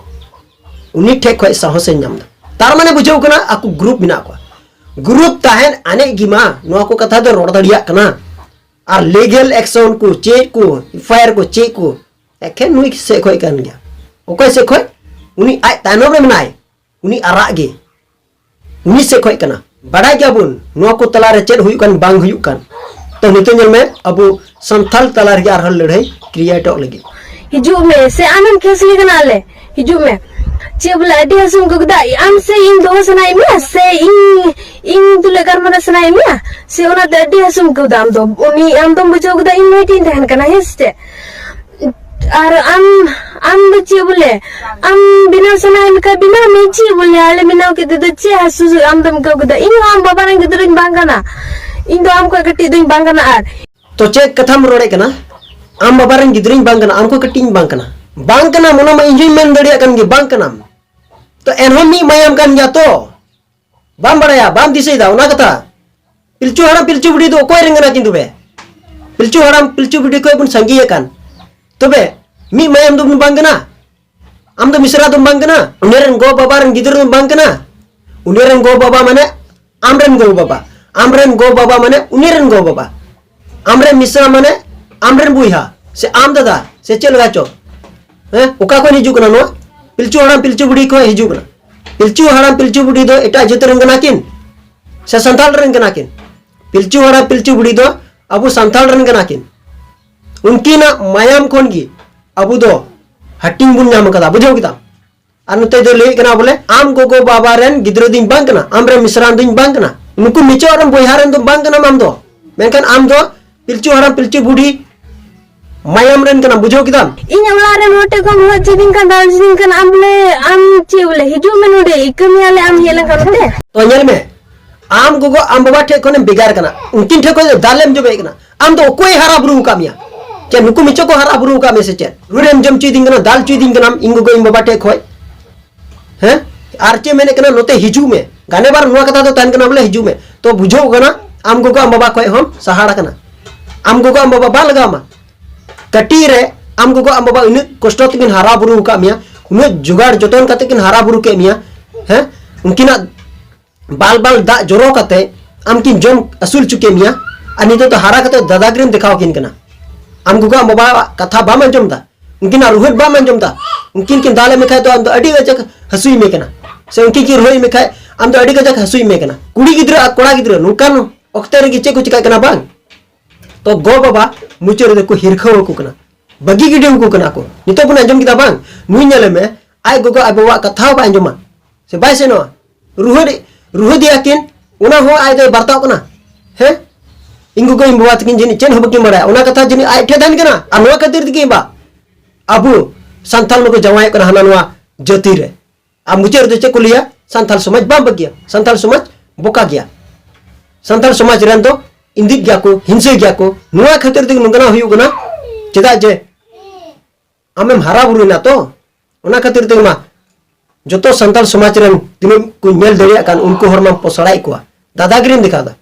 ᱩᱱᱤ ᱴᱷᱮᱡ ᱠᱷᱚᱡ ᱥᱟᱦᱚᱥᱮ ᱧᱟᱢ ᱫᱟ᱾ ᱛᱟᱨ ᱢᱟᱱᱮ ᱵᱩᱡᱷᱟᱹᱣ ᱠᱟᱱᱟ ᱟᱠᱚ ᱜᱨᱩᱯ ᱢᱮᱱᱟᱜ ᱠᱚᱣᱟ᱾ ᱜᱨᱩᱯ ᱛᱟᱦᱮᱱ ᱟᱱᱮᱡ ᱜᱮ ᱢᱟ ᱱᱚᱣᱟ ᱠᱚ ᱠᱟᱛᱷᱟ ᱫᱚ ᱨᱚᱲ ᱫᱟᱲᱮᱭᱟᱜ ᱠᱟᱱᱟ᱾ ᱟᱨ ᱞᱤᱜᱮᱞ ᱮᱠᱥᱚᱱ ᱠᱚ ᱪᱮᱫ ᱠᱚ, ᱮᱯᱷ ᱟᱭ ᱟᱨ ᱠᱚ ᱪᱮᱫ ᱠᱚ, ᱮᱠᱷᱮᱱ ᱱᱩᱭ ᱥᱮᱫ ᱠᱷᱚᱡ ᱠᱟᱱ ᱜᱮᱭᱟ᱾ ᱚᱠᱚᱭ ᱥᱮᱫ ᱠᱷᱚᱡ? ᱩᱱᱤ ᱟᱡ ᱛᱟᱭᱱᱚᱢ ᱨᱮ ᱢᱮᱱᱟᱭ, ᱩᱱᱤ ᱟᱨᱟᱜ ᱜᱮ, ᱩᱱᱤ ᱥᱮᱫ ᱠᱷᱚᱡ ᱠᱟᱱᱟ᱾ ᱵᱟᱰᱟᱭ ᱜᱮᱭᱟᱵᱚᱱ ᱱᱚᱣᱟ ᱠᱚ ᱛᱟᱞᱟᱨᱮ ᱪᱮᱫ ᱦᱩᱭᱩᱜ ᱠᱟᱱ ᱵᱟᱝ ᱦᱩᱭᱩᱜ ᱠᱟᱱ᱾ ᱛᱚ ᱱᱤᱛᱚᱜ ᱧᱮᱞ ᱢᱮ, ᱟᱵᱚ ᱥᱟᱱᱛᱟᱞ ᱛᱟᱞᱟ ᱨᱮᱜᱮ ᱟᱨᱦᱚᱸ ᱞᱟᱹᱲᱦᱟᱹᱭ ᱠᱨᱤᱭᱮᱴᱚᱜ ᱞᱟᱹᱜᱤᱫ᱾ ᱦᱤᱡᱩᱜ ᱢᱮ, ᱥᱮ ᱟᱢᱮᱢ ᱠᱷᱮᱥᱞᱤ ᱠᱟᱱᱟ ᱟᱞᱮ? ᱦᱤᱡᱩᱜ ᱢᱮ᱾ ᱪᱮᱫ ᱵᱚᱞᱮ ᱟᱹᱰᱤ ᱦᱟᱹᱥᱩᱢ ᱟᱹᱭᱠᱟᱹᱣ ᱠᱮᱫᱟ? ᱟᱢ ᱥᱮ ᱤᱧ ᱫᱚᱦᱚ ᱥᱟᱱᱟᱭᱮᱫ ᱢᱮᱭᱟ, ᱥᱮ ᱤᱧ, ᱤᱧ ᱛᱩᱞᱩᱡ ᱜᱟᱞᱢᱟᱨᱟᱣ ᱥᱟᱱᱟᱭᱮᱫ ᱢᱮᱭᱟ, ᱥᱮ ᱚᱱᱟᱛᱮ ᱟᱹᱰᱤ ᱦᱟᱹᱥᱩᱢ ᱟᱹᱭᱠᱟᱹᱣ ᱫᱟ? ᱟᱢ ᱫᱚ ᱩᱱᱤ, ᱟᱢ ᱫᱚᱢ ᱵᱩᱡᱷᱟᱹᱣ ᱠᱮᱫᱟ ᱤᱧ ᱢᱚᱡᱽ ᱤᱧ ᱛᱟᱦᱮᱱ ᱠᱟᱱᱟ, ᱦᱮᱸ ᱥᱮ ᱪᱮᱫ? ᱟᱨ ᱟᱢ, ᱟᱢ ᱫᱚ ᱪᱮᱫ ᱵᱚᱞᱮ? ᱟᱢ ᱵᱮᱱᱟᱣ ᱥᱟᱱᱟᱭᱮᱫ ᱢᱮᱠᱷᱟᱱ ᱵᱮᱱᱟᱣ ᱢᱮ, ᱪᱮᱫ ᱵᱚᱞᱮ? ᱟᱞᱮ ᱵᱮᱱᱟᱣ ᱠᱮᱫ ᱛᱮᱫᱚ ᱪᱮᱫ ᱦᱟᱹᱥᱩ ᱟᱢ ᱫᱚᱢ ᱟᱹᱭᱠᱟᱹᱣ ᱠᱮᱫᱟ? ᱤᱧ ᱦᱚᱸ ᱟᱢ ᱵᱟᱵᱟ ᱨᱮᱱ ᱜᱤᱫᱽᱨᱟᱹᱧ ᱵᱟᱝ ᱠᱟᱱᱟ, ᱤᱧ ᱫᱚ ᱟᱢ ᱠᱷᱚᱱ ᱠᱟᱹᱴᱤᱡ ᱫᱚᱧ ᱵᱟᱝ ᱠᱟᱱᱟ᱾ ᱟᱨ ᱛᱚ ᱪᱮᱫ ᱠᱟᱛᱷᱟᱢ ᱨᱚᱲᱮᱫ ᱠᱟᱱᱟ? ᱟᱢ ᱵᱟᱵᱟ ᱨᱮᱱ ᱜᱤᱫᱽᱨᱟᱹᱧ ᱵᱟᱝ ᱠᱟᱱᱟ, ᱟᱢ ᱠᱷᱚᱱ ᱠᱟᱹᱴᱤᱡ ᱤᱧ ᱵᱟᱝ ᱠᱟᱱᱟ? ᱵᱟᱝ ᱠᱟᱱᱟᱢ, ᱚᱱᱟ ᱢᱟ ᱤᱧ ᱦᱚᱸᱧ ᱢᱮᱱ ᱫᱟᱲᱮᱭᱟᱜ ᱠᱟᱱ ᱜᱮ, ᱵᱟᱝ ᱠᱟᱱᱟᱢ᱾ ᱛᱚ ᱮᱱᱦᱚᱸ ᱢᱤᱫ ᱢᱟᱭᱟᱢ ᱠᱟᱱ ᱜᱮᱭᱟ ᱛᱚ᱾ ᱵᱟᱢ ᱵᱟᱲᱟᱭᱟ, ᱵᱟᱢ ᱫᱤᱥᱟᱹᱭᱮᱫᱟ ᱚᱱᱟ ᱠᱟᱛᱷᱟ? ᱯᱤᱞᱪᱩ ᱦᱟᱲᱟᱢ ᱯᱤᱞᱪᱩ ᱵᱩᱰᱷᱤ ᱫᱚ ᱚᱠᱚᱭ ᱨᱮᱱ ᱠᱟᱱᱟ ᱠᱤᱱ ᱛᱚᱵᱮ? ᱯᱤᱞᱪᱩ ᱦᱟᱲᱟᱢ ᱯᱤᱞᱪᱩ ᱵᱩᱰᱷᱤ ᱠᱷᱚᱡ ᱵᱚᱱ ᱥᱟᱸᱜᱮ ᱟᱠᱟᱱ᱾ ᱛᱚᱵᱮ ᱢᱤᱫ ᱢᱟᱭᱟᱢ ᱫᱚᱵᱚᱱ ᱵᱟᱝ ᱠᱟᱱᱟ? ᱟᱢ ᱫᱚ ᱢᱤᱥᱨᱟ ᱫᱚᱢ ᱵᱟᱝ ᱠᱟᱱᱟ? ᱩᱱᱤ ᱨᱮᱱ ᱜᱚ ᱵᱟᱵᱟ ᱨᱮᱱ ᱜᱤᱫᱽᱨᱟᱹ ᱫᱚᱢ ᱵᱟᱝ ᱠᱟᱱᱟ? ᱩᱱᱤ ᱨᱮᱱ ᱜᱚ ᱵᱟᱵᱟ ᱢᱟᱱᱮ ᱟᱢ ᱨᱮᱱ ᱜᱚ ᱵᱟᱵᱟ, ᱟᱢ ᱨᱮᱱ ᱜᱚ ᱵᱟᱵᱟ ᱢᱟᱱᱮ ᱩᱱᱤ ᱨᱮᱱ ᱜᱚ ᱵᱟᱵᱟ, ᱟᱢ ᱨᱮᱱ ᱢᱤᱥᱨᱟ ᱢᱟᱱᱮ ᱟᱢ ᱨᱮᱱ ᱵᱚᱭᱦᱟ ᱥᱮ ᱟᱢ ᱫᱟᱫᱟ ᱥᱮ ᱪᱮᱫ ᱞᱮᱠᱟ ᱪᱚ᱾ ᱦᱮᱸ, ᱚᱠᱟ ᱠᱷᱚᱱ ᱦᱤᱡᱩᱜ ᱠᱟᱱᱟ ᱱᱚᱣᱟ? ᱯᱤᱞᱪᱩ ᱦᱟᱲᱟᱢ ᱯᱤᱞᱪᱩ ᱵᱩᱲᱦᱤ ᱠᱷᱚᱱ ᱦᱤᱡᱩᱜ ᱠᱟᱱᱟ᱾ ᱯᱤᱞᱪᱩ ᱦᱟᱲᱟᱢ ᱯᱤᱞᱪᱩ ᱵᱩᱲᱦᱤ ᱫᱚ ᱮᱴᱟᱜ ᱡᱟᱹᱛ ᱨᱮᱱ ᱠᱟᱱᱟ ᱠᱤᱱ ᱥᱮ ᱥᱟᱱᱛᱟᱲ ᱨᱮᱱ ᱠᱟᱱᱟ ᱠᱤᱱ? ᱯᱤᱞᱪᱩ ᱦᱟᱲᱟᱢ ᱯᱤᱞᱪᱩ ᱵᱩᱲᱦᱤ ᱫᱚ ᱟᱵᱚ ᱥᱟᱱᱛᱟᱲ ᱨᱮᱱ ᱠᱟᱱᱟ ᱠᱤᱱ᱾ ᱩᱱᱠᱤᱱᱟᱜ ᱢᱟᱭᱟᱢ ᱠᱷᱚᱱ ᱜᱮ ᱟᱵᱚ ᱫᱚ ᱦᱟᱹᱴᱤᱧ ᱵᱚᱱ ᱧᱟᱢ ᱟᱠᱟᱫᱟ, ᱵᱩᱡᱷᱟᱹᱣ ᱠᱮᱫᱟᱢ? ᱟᱨ ᱱᱚᱛᱮ ᱫᱚ ᱞᱟᱹᱭᱮᱫ ᱠᱟᱱᱟ ᱵᱚᱞᱮ, ᱟᱢ ᱜᱚᱜᱚ ᱵᱟᱵᱟ ᱨᱮᱱ ᱜᱤᱫᱽᱨᱟᱹ ᱫᱚᱧ ᱵᱟᱝ ᱠᱟᱱᱟ, ᱟᱢ ᱨᱮᱱ ᱢᱤᱥᱨᱟ ᱫᱚᱧ ᱵᱟᱝ ᱠᱟᱱᱟ, ᱱᱩᱠᱩ ᱢᱤᱪᱚᱜ ᱨᱮᱱ ᱵᱚᱭᱦᱟ ᱨᱮᱱ ᱫᱚ ᱵᱟᱝ ᱠᱟᱱᱟᱢ ᱟᱢ ᱫᱚ᱾ ᱢᱮᱱᱠᱷᱟᱱ ᱟᱢ ᱫᱚ ᱯᱤᱞᱪᱩ ᱦᱟᱲᱟᱢ ᱯᱤᱞᱪᱩ ᱵᱩᱰᱷᱤ ᱢᱟᱭᱟᱢ ᱨᱮᱱ ᱠᱟᱱᱟᱢ, ᱵᱩᱡᱷᱟᱹᱣ ᱠᱮᱫᱟᱢ? ᱤᱧ ᱚᱲᱟᱜ ᱨᱮᱱ ᱦᱚᱲ ᱴᱷᱮᱱ ᱠᱷᱚᱱ ᱦᱚᱸ ᱪᱮᱫ ᱤᱧ ᱠᱟᱱ ᱫᱟᱞ ᱤᱧ ᱠᱟᱱ, ᱟᱢ ᱵᱚᱞᱮ, ᱟᱢ ᱪᱮᱫ ᱵᱚᱞᱮ, ᱦᱤᱡᱩᱜ ᱢᱮ ᱱᱚᱰᱮ, ᱤᱠᱟᱹ ᱢᱮᱭᱟ ᱞᱮ ᱟᱢ ᱦᱮᱡ ᱞᱮᱱᱠᱷᱟᱱ ᱱᱚᱛᱮ᱾ ᱛᱚ ᱧᱮᱞ ᱢᱮ, ᱟᱢ ᱜᱚᱜᱚ ᱟᱢ ᱵᱟᱵᱟ ᱴᱷᱮᱡ ᱠᱷᱚᱱᱮᱢ ᱵᱷᱮᱜᱟᱨ ᱠᱟᱱᱟ, ᱩᱱᱠᱤᱱ ᱴᱷᱮᱡ ᱠᱷᱚᱱ ᱫᱚ ᱫᱟᱞᱮᱢ ᱡᱚᱵᱮ ᱠᱟᱱᱟ᱾ ᱟᱢ ᱫᱚ ᱚᱠᱚᱭ ᱦᱟᱨᱟ ᱵᱩᱨᱩ ᱟᱠᱟᱫ ᱢᱮᱭᱟ? ᱪᱮᱫ ᱱᱩᱠᱩ ᱢᱤᱪᱚ ᱠᱚ ᱦᱟᱨᱟ ᱵᱩᱨᱩ ᱟᱠᱟᱫ ᱢᱮᱭᱟ ᱥᱮ ᱪᱮᱫ? ᱨᱩᱲᱮᱢ ᱡᱚᱢ ᱦᱚᱪᱚᱭᱮᱫᱤᱧ ᱠᱟᱱᱟ, ᱫᱟᱞ ᱦᱚᱪᱚᱭᱮᱫᱤᱧ ᱠᱟᱱᱟᱢ ᱤᱧ ᱜᱚᱜᱚ ᱤᱧ ᱵᱟᱵᱟ ᱴᱷᱮᱡ ᱠᱷᱚᱡ? ᱦᱮᱸ? ᱟᱨ ᱪᱮᱫ ᱢᱮᱱᱮᱫ ᱠᱟᱱᱟ, ᱱᱚᱛᱮ ᱦᱤᱡᱩᱜ ᱢᱮ᱾ ᱜᱟᱱᱮ ᱵᱟᱨ ᱱᱚᱣᱟ ᱠᱟᱛᱷᱟ ᱫᱚ ᱛᱟᱦᱮᱱ ᱠᱟᱱᱟ ᱵᱚᱞᱮ ᱦᱤᱡᱩᱜ ᱢᱮ᱾ ᱛᱚ ᱵᱩᱡᱷᱟᱹᱣ ᱠᱟᱱᱟ, ᱟᱢ ᱜᱚᱜᱚ ᱟᱢ ᱵᱟᱵᱟ ᱠᱷᱚᱡ ᱦᱚᱸᱢ ᱥᱟᱦᱟᱲ ᱟᱠᱟᱱᱟ᱾ ᱟᱢ ᱜᱚᱜᱚ ᱟᱢ ᱵᱟᱵᱟ ᱵᱟᱝ ᱞᱟᱜᱟᱣ ᱟᱢᱟ᱾ ᱠᱟᱹᱴᱤᱡ ᱨᱮ ᱟᱢ ᱜᱚᱜᱚ ᱟᱢ ᱵᱟᱵᱟ ᱩᱱᱟᱹᱜ ᱠᱚᱥᱴᱚ ᱛᱮᱠᱤᱱ ᱦᱟᱨᱟ ᱵᱩᱨᱩ ᱟᱠᱟᱫ ᱢᱮᱭᱟ, ᱩᱱᱟᱹᱜ ᱡᱚᱜᱟᱲ ᱡᱚᱛᱚᱱ ᱠᱟᱛᱮ ᱠᱤᱱ ᱦᱟᱨᱟ ᱵᱩᱨᱩ ᱠᱮᱫ ᱢᱮᱭᱟ, ᱦᱮᱸ? ᱩᱱᱠᱤᱱᱟᱜ ᱵᱟᱞ ᱵᱟᱞ ᱫᱟᱜ ᱡᱚᱨᱚ ᱠᱟᱛᱮ ᱟᱢ ᱠᱤᱱ ᱡᱚᱢ ᱟᱹᱥᱩᱞ ᱦᱚᱪᱚ ᱠᱮᱫ ᱢᱮᱭᱟ, ᱟᱨ ᱱᱤᱛᱚᱜ ᱫᱚ ᱦᱟᱨᱟ ᱠᱟᱛᱮ ᱫᱟᱫᱟᱜᱤᱨᱤᱢ ᱫᱮᱠᱷᱟᱣ ᱟᱹᱠᱤᱱ ᱠᱟᱱᱟ᱾ ᱟᱢ ᱜᱚᱜᱚ ᱟᱢ ᱵᱟᱵᱟᱣᱟᱜ ᱠᱟᱛᱷᱟ ᱵᱟᱢ ᱟᱸᱡᱚᱢ ᱮᱫᱟ, ᱩᱱᱠᱤᱱᱟᱜ ᱨᱩᱦᱮᱫ ᱵᱟᱢ ᱟᱸᱡᱚᱢ ᱮᱫᱟ᱾ ᱩᱱᱠᱤᱱ ᱠᱤᱱ ᱫᱟᱞᱮ ᱢᱮᱠᱷᱟᱡ ᱫᱚ ᱟᱢ ᱫᱚ ᱟᱹᱰᱤ ᱠᱟᱡᱟᱠ ᱦᱟᱹᱥᱩᱭ ᱢᱮ ᱠᱟᱱᱟ, ᱥᱮ ᱩᱱᱠᱤᱱ ᱠᱤᱱ ᱨᱩᱦᱮᱫ ᱢᱮᱠᱷᱟᱡ ᱟᱢ ᱫᱚ ᱟᱹᱰᱤ ᱠᱟᱡᱟᱠ ᱦᱟᱹᱥᱩᱭ ᱢᱮ ᱠᱟᱱᱟ᱾ ᱠᱩᱲᱤ ᱜᱤᱫᱽᱨᱟᱹ ᱟᱨ ᱠᱚᱲᱟ ᱜᱤᱫᱽᱨᱟᱹ ᱱᱚᱝᱠᱟᱱ ᱚᱠᱛᱮ ᱨᱮᱜᱮ ᱪᱮᱫ ᱠᱚ ᱪᱤᱠᱟᱹᱜ ᱠᱟᱱᱟ ᱵᱟᱝ? ᱛᱚ ᱜᱚ ᱵᱟᱵᱟ ᱢᱩᱪᱟᱹᱫ ᱨᱮᱫᱚ ᱠᱚ ᱦᱤᱨᱠᱷᱟᱹᱣ ᱟᱠᱚ ᱠᱟᱱᱟ, ᱵᱟᱹᱜᱤ ᱜᱤᱰᱤ ᱟᱠᱚ ᱠᱟᱱᱟ ᱠᱚ᱾ ᱱᱤᱛᱚᱜ ᱵᱚᱱ ᱟᱸᱡᱚᱢ ᱠᱮᱫᱟ ᱵᱟᱝ? ᱱᱩᱭ ᱧᱮᱞᱮ ᱢᱮ, ᱟᱡ ᱜᱚᱜᱚ ᱟᱡ ᱵᱟᱵᱟᱣᱟᱜ ᱠᱟᱛᱷᱟ ᱦᱚᱸ ᱵᱟᱭ ᱟᱸᱡᱚᱢᱟ, ᱥᱮ ᱵᱟᱭ ᱥᱮᱱᱚᱜᱼᱟ᱾ ᱨᱩᱦᱮᱫ, ᱨᱩᱦᱮᱫᱮᱭᱟ ᱠᱤᱱ, ᱚᱱᱟ ᱦᱚᱸ ᱟᱡ ᱫᱚᱭ ᱵᱟᱨᱛᱟᱣ ᱠᱟᱱᱟ᱾ ᱦᱮᱸ, ᱤᱧ ᱜᱚᱜᱚ ᱤᱧ ᱵᱟᱵᱟ ᱛᱟᱹᱠᱤᱱ ᱡᱟᱹᱱᱤᱡ ᱪᱮᱫ ᱦᱚᱸ ᱵᱟᱹᱠᱤᱱ ᱵᱟᱲᱟᱭᱟ, ᱚᱱᱟ ᱠᱟᱛᱷᱟ ᱡᱟᱹᱱᱤᱡ ᱟᱡ ᱴᱷᱮᱱ ᱛᱟᱦᱮᱱ ᱠᱟᱱᱟ᱾ ᱟᱨ ᱱᱚᱣᱟ ᱠᱷᱟᱹᱛᱤᱨ ᱛᱮᱜᱮ ᱵᱟ ᱟᱵᱚ ᱥᱟᱱᱛᱟᱲ ᱢᱟᱠᱚ ᱡᱟᱶᱟᱭᱚᱜ ᱠᱟᱱᱟ ᱦᱟᱱᱟ ᱱᱚᱣᱟ ᱡᱟᱹᱛᱤ ᱨᱮ᱾ ᱟᱨ ᱢᱩᱪᱟᱹᱫ ᱨᱮᱫᱚ ᱪᱮᱫ ᱠᱚ ᱞᱟᱹᱭᱟ? ᱥᱟᱱᱛᱟᱲ ᱥᱚᱢᱟᱡᱽ ᱵᱟᱝ ᱵᱷᱟᱹᱜᱤᱭᱟ, ᱥᱟᱱᱛᱟᱲ ᱥᱚᱢᱟᱡᱽ ᱵᱚᱠᱟ ᱜᱮᱭᱟ, ᱥᱟᱱᱛᱟᱲ ᱥᱚᱢᱟᱡᱽ ᱨᱮᱱ ᱫᱚ ᱤᱸᱫᱤᱡ ᱜᱮᱭᱟ ᱠᱚ, ᱦᱤᱝᱥᱟᱹ ᱜᱮᱭᱟ ᱠᱚ᱾ ᱱᱚᱣᱟ ᱠᱷᱟᱹᱛᱤᱨ ᱛᱮᱜᱮ ᱱᱚᱝᱠᱟᱱᱟᱜ ᱦᱩᱭᱩᱜ ᱠᱟᱱᱟ᱾ ᱪᱮᱫᱟᱜ ᱡᱮ ᱟᱢᱮᱢ ᱦᱟᱨᱟ ᱵᱩᱨᱩᱭᱮᱱᱟ ᱛᱚ, ᱚᱱᱟ ᱠᱷᱟᱹᱛᱤᱨ ᱛᱮᱜᱮ ᱢᱟ ᱡᱚᱛᱚ ᱥᱟᱱᱛᱟᱲ ᱥᱚᱢᱟᱡᱽ ᱨᱮᱱ ᱛᱤᱱᱟᱹᱜ ᱠᱚ ᱧᱮᱞ ᱫᱟᱲᱮᱭᱟᱜ ᱠᱟᱱ ᱩᱱᱠᱩ ᱦᱚᱲ ᱢᱟᱢ ᱯᱚᱥᱲᱟᱭᱮᱫ ᱠᱚᱣᱟ, ᱫᱟᱫᱟᱜᱤᱨᱤᱢ ᱫᱮᱠᱷᱟᱣ ᱮᱫᱟ᱾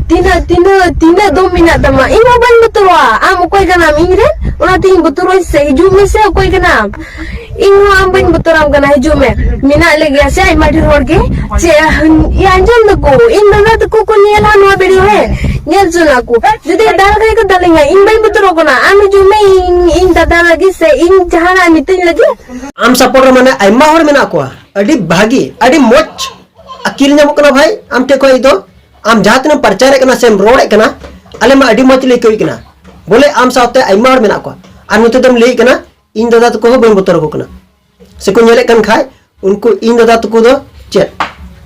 ᱛᱤᱱᱟᱹᱜ, ᱛᱤᱱᱟᱹᱜ, ᱛᱤᱱᱟᱹᱜ ᱫᱚᱢ ᱢᱮᱱᱟᱜ ᱛᱟᱢᱟ? ᱤᱧ ᱦᱚᱸ ᱵᱟᱹᱧ ᱵᱚᱛᱚᱨᱚᱜᱼᱟ᱾ ᱟᱢ ᱚᱠᱚᱭ ᱠᱟᱱᱟᱢ ᱤᱧ ᱨᱮᱱ? ᱚᱱᱟᱛᱮ ᱤᱧ ᱵᱚᱛᱚᱨᱚᱜ ᱟᱹᱧ ᱥᱮ? ᱦᱤᱡᱩᱜ ᱢᱮᱥᱮ, ᱚᱠᱚᱭ ᱠᱟᱱᱟᱢ? ᱤᱧ ᱦᱚᱸ ᱟᱢ ᱵᱟᱹᱧ ᱵᱚᱛᱚᱨᱟᱢ ᱠᱟᱱᱟ, ᱦᱤᱡᱩᱜ ᱢᱮ᱾ ᱢᱮᱱᱟᱜ ᱞᱮᱜᱮᱭᱟ ᱥᱮ ᱟᱭᱢᱟ ᱰᱷᱮᱨ ᱦᱚᱲ ᱜᱮ᱾ ᱪᱮᱫ, ᱤᱭᱟᱹ, ᱟᱸᱡᱚᱢ ᱫᱟᱠᱚ, ᱤᱧ ᱫᱟᱫᱟ ᱛᱟᱠᱚ ᱠᱚ ᱧᱮᱞᱟ ᱱᱚᱣᱟ ᱵᱷᱤᱰᱤᱭᱳ, ᱦᱮᱸ? ᱧᱮᱞ ᱦᱚᱪᱚ ᱞᱟᱝ ᱠᱚ᱾ ᱡᱩᱫᱤ ᱫᱟᱞ ᱜᱮ ᱠᱚ ᱫᱟᱞᱤᱧᱟ, ᱤᱧ ᱵᱟᱹᱧ ᱵᱚᱛᱚᱨᱚᱜ ᱠᱟᱱᱟ᱾ ᱟᱢ ᱦᱤᱡᱩᱜ ᱢᱮ, ᱤᱧ, ᱤᱧ ᱫᱟᱫᱟ ᱞᱟᱹᱜᱤᱫ ᱥᱮ ᱤᱧ ᱡᱟᱦᱟᱱᱟᱜ ᱢᱤᱛᱟᱹᱧ ᱞᱟᱹᱜᱤᱫ᱾ ᱟᱢ ᱥᱟᱯᱳᱨᱴ ᱨᱮ ᱢᱟᱱᱮ ᱟᱭᱢᱟ ᱦᱚᱲ ᱢᱮᱱᱟᱜ ᱠᱚᱣᱟ, ᱟᱹᱰᱤ ᱵᱷᱟᱹᱜᱤ, ᱟᱹᱰᱤ ᱢᱚᱡᱽ ᱟᱹᱠᱤᱞ ᱧᱟᱢᱚᱜ ᱠᱟᱱᱟ ᱵᱷᱟᱭ ᱟᱢ ᱴᱷᱮᱱ ᱠᱷᱚᱱ ᱫᱚ᱾ ᱟᱢ ᱡᱟᱦᱟᱸ ᱛᱤᱱᱟᱹᱜ ᱯᱨᱚᱪᱟᱨᱮᱫ ᱠᱟᱱᱟ ᱥᱮᱢ ᱨᱚᱲᱮᱫ ᱠᱟᱱᱟ, ᱟᱞᱮ ᱢᱟ ᱟᱹᱰᱤ ᱢᱚᱡᱽ ᱞᱮ ᱟᱹᱭᱠᱟᱹᱣᱮᱫ ᱠᱟᱱᱟ᱾ ᱵᱚᱞᱮ ᱟᱢ ᱥᱟᱶᱛᱮ ᱟᱭᱢᱟ ᱦᱚᱲ ᱢᱮᱱᱟᱜ ᱠᱚᱣᱟ, ᱟᱨ ᱱᱚᱛᱮ ᱫᱚᱢ ᱞᱟᱹᱭᱮᱫ ᱠᱟᱱᱟ ᱤᱧ ᱫᱟᱫᱟ ᱛᱟᱠᱚ ᱦᱚᱸ ᱵᱟᱹᱧ ᱵᱚᱛᱚᱨ ᱟᱠᱚ ᱠᱟᱱᱟ᱾ ᱥᱮᱠᱚ ᱧᱮᱞᱮᱫ ᱠᱟᱱ ᱠᱷᱟᱡ ᱩᱱᱠᱩ ᱤᱧ ᱫᱟᱫᱟ ᱛᱟᱠᱚ ᱫᱚ ᱪᱮᱫ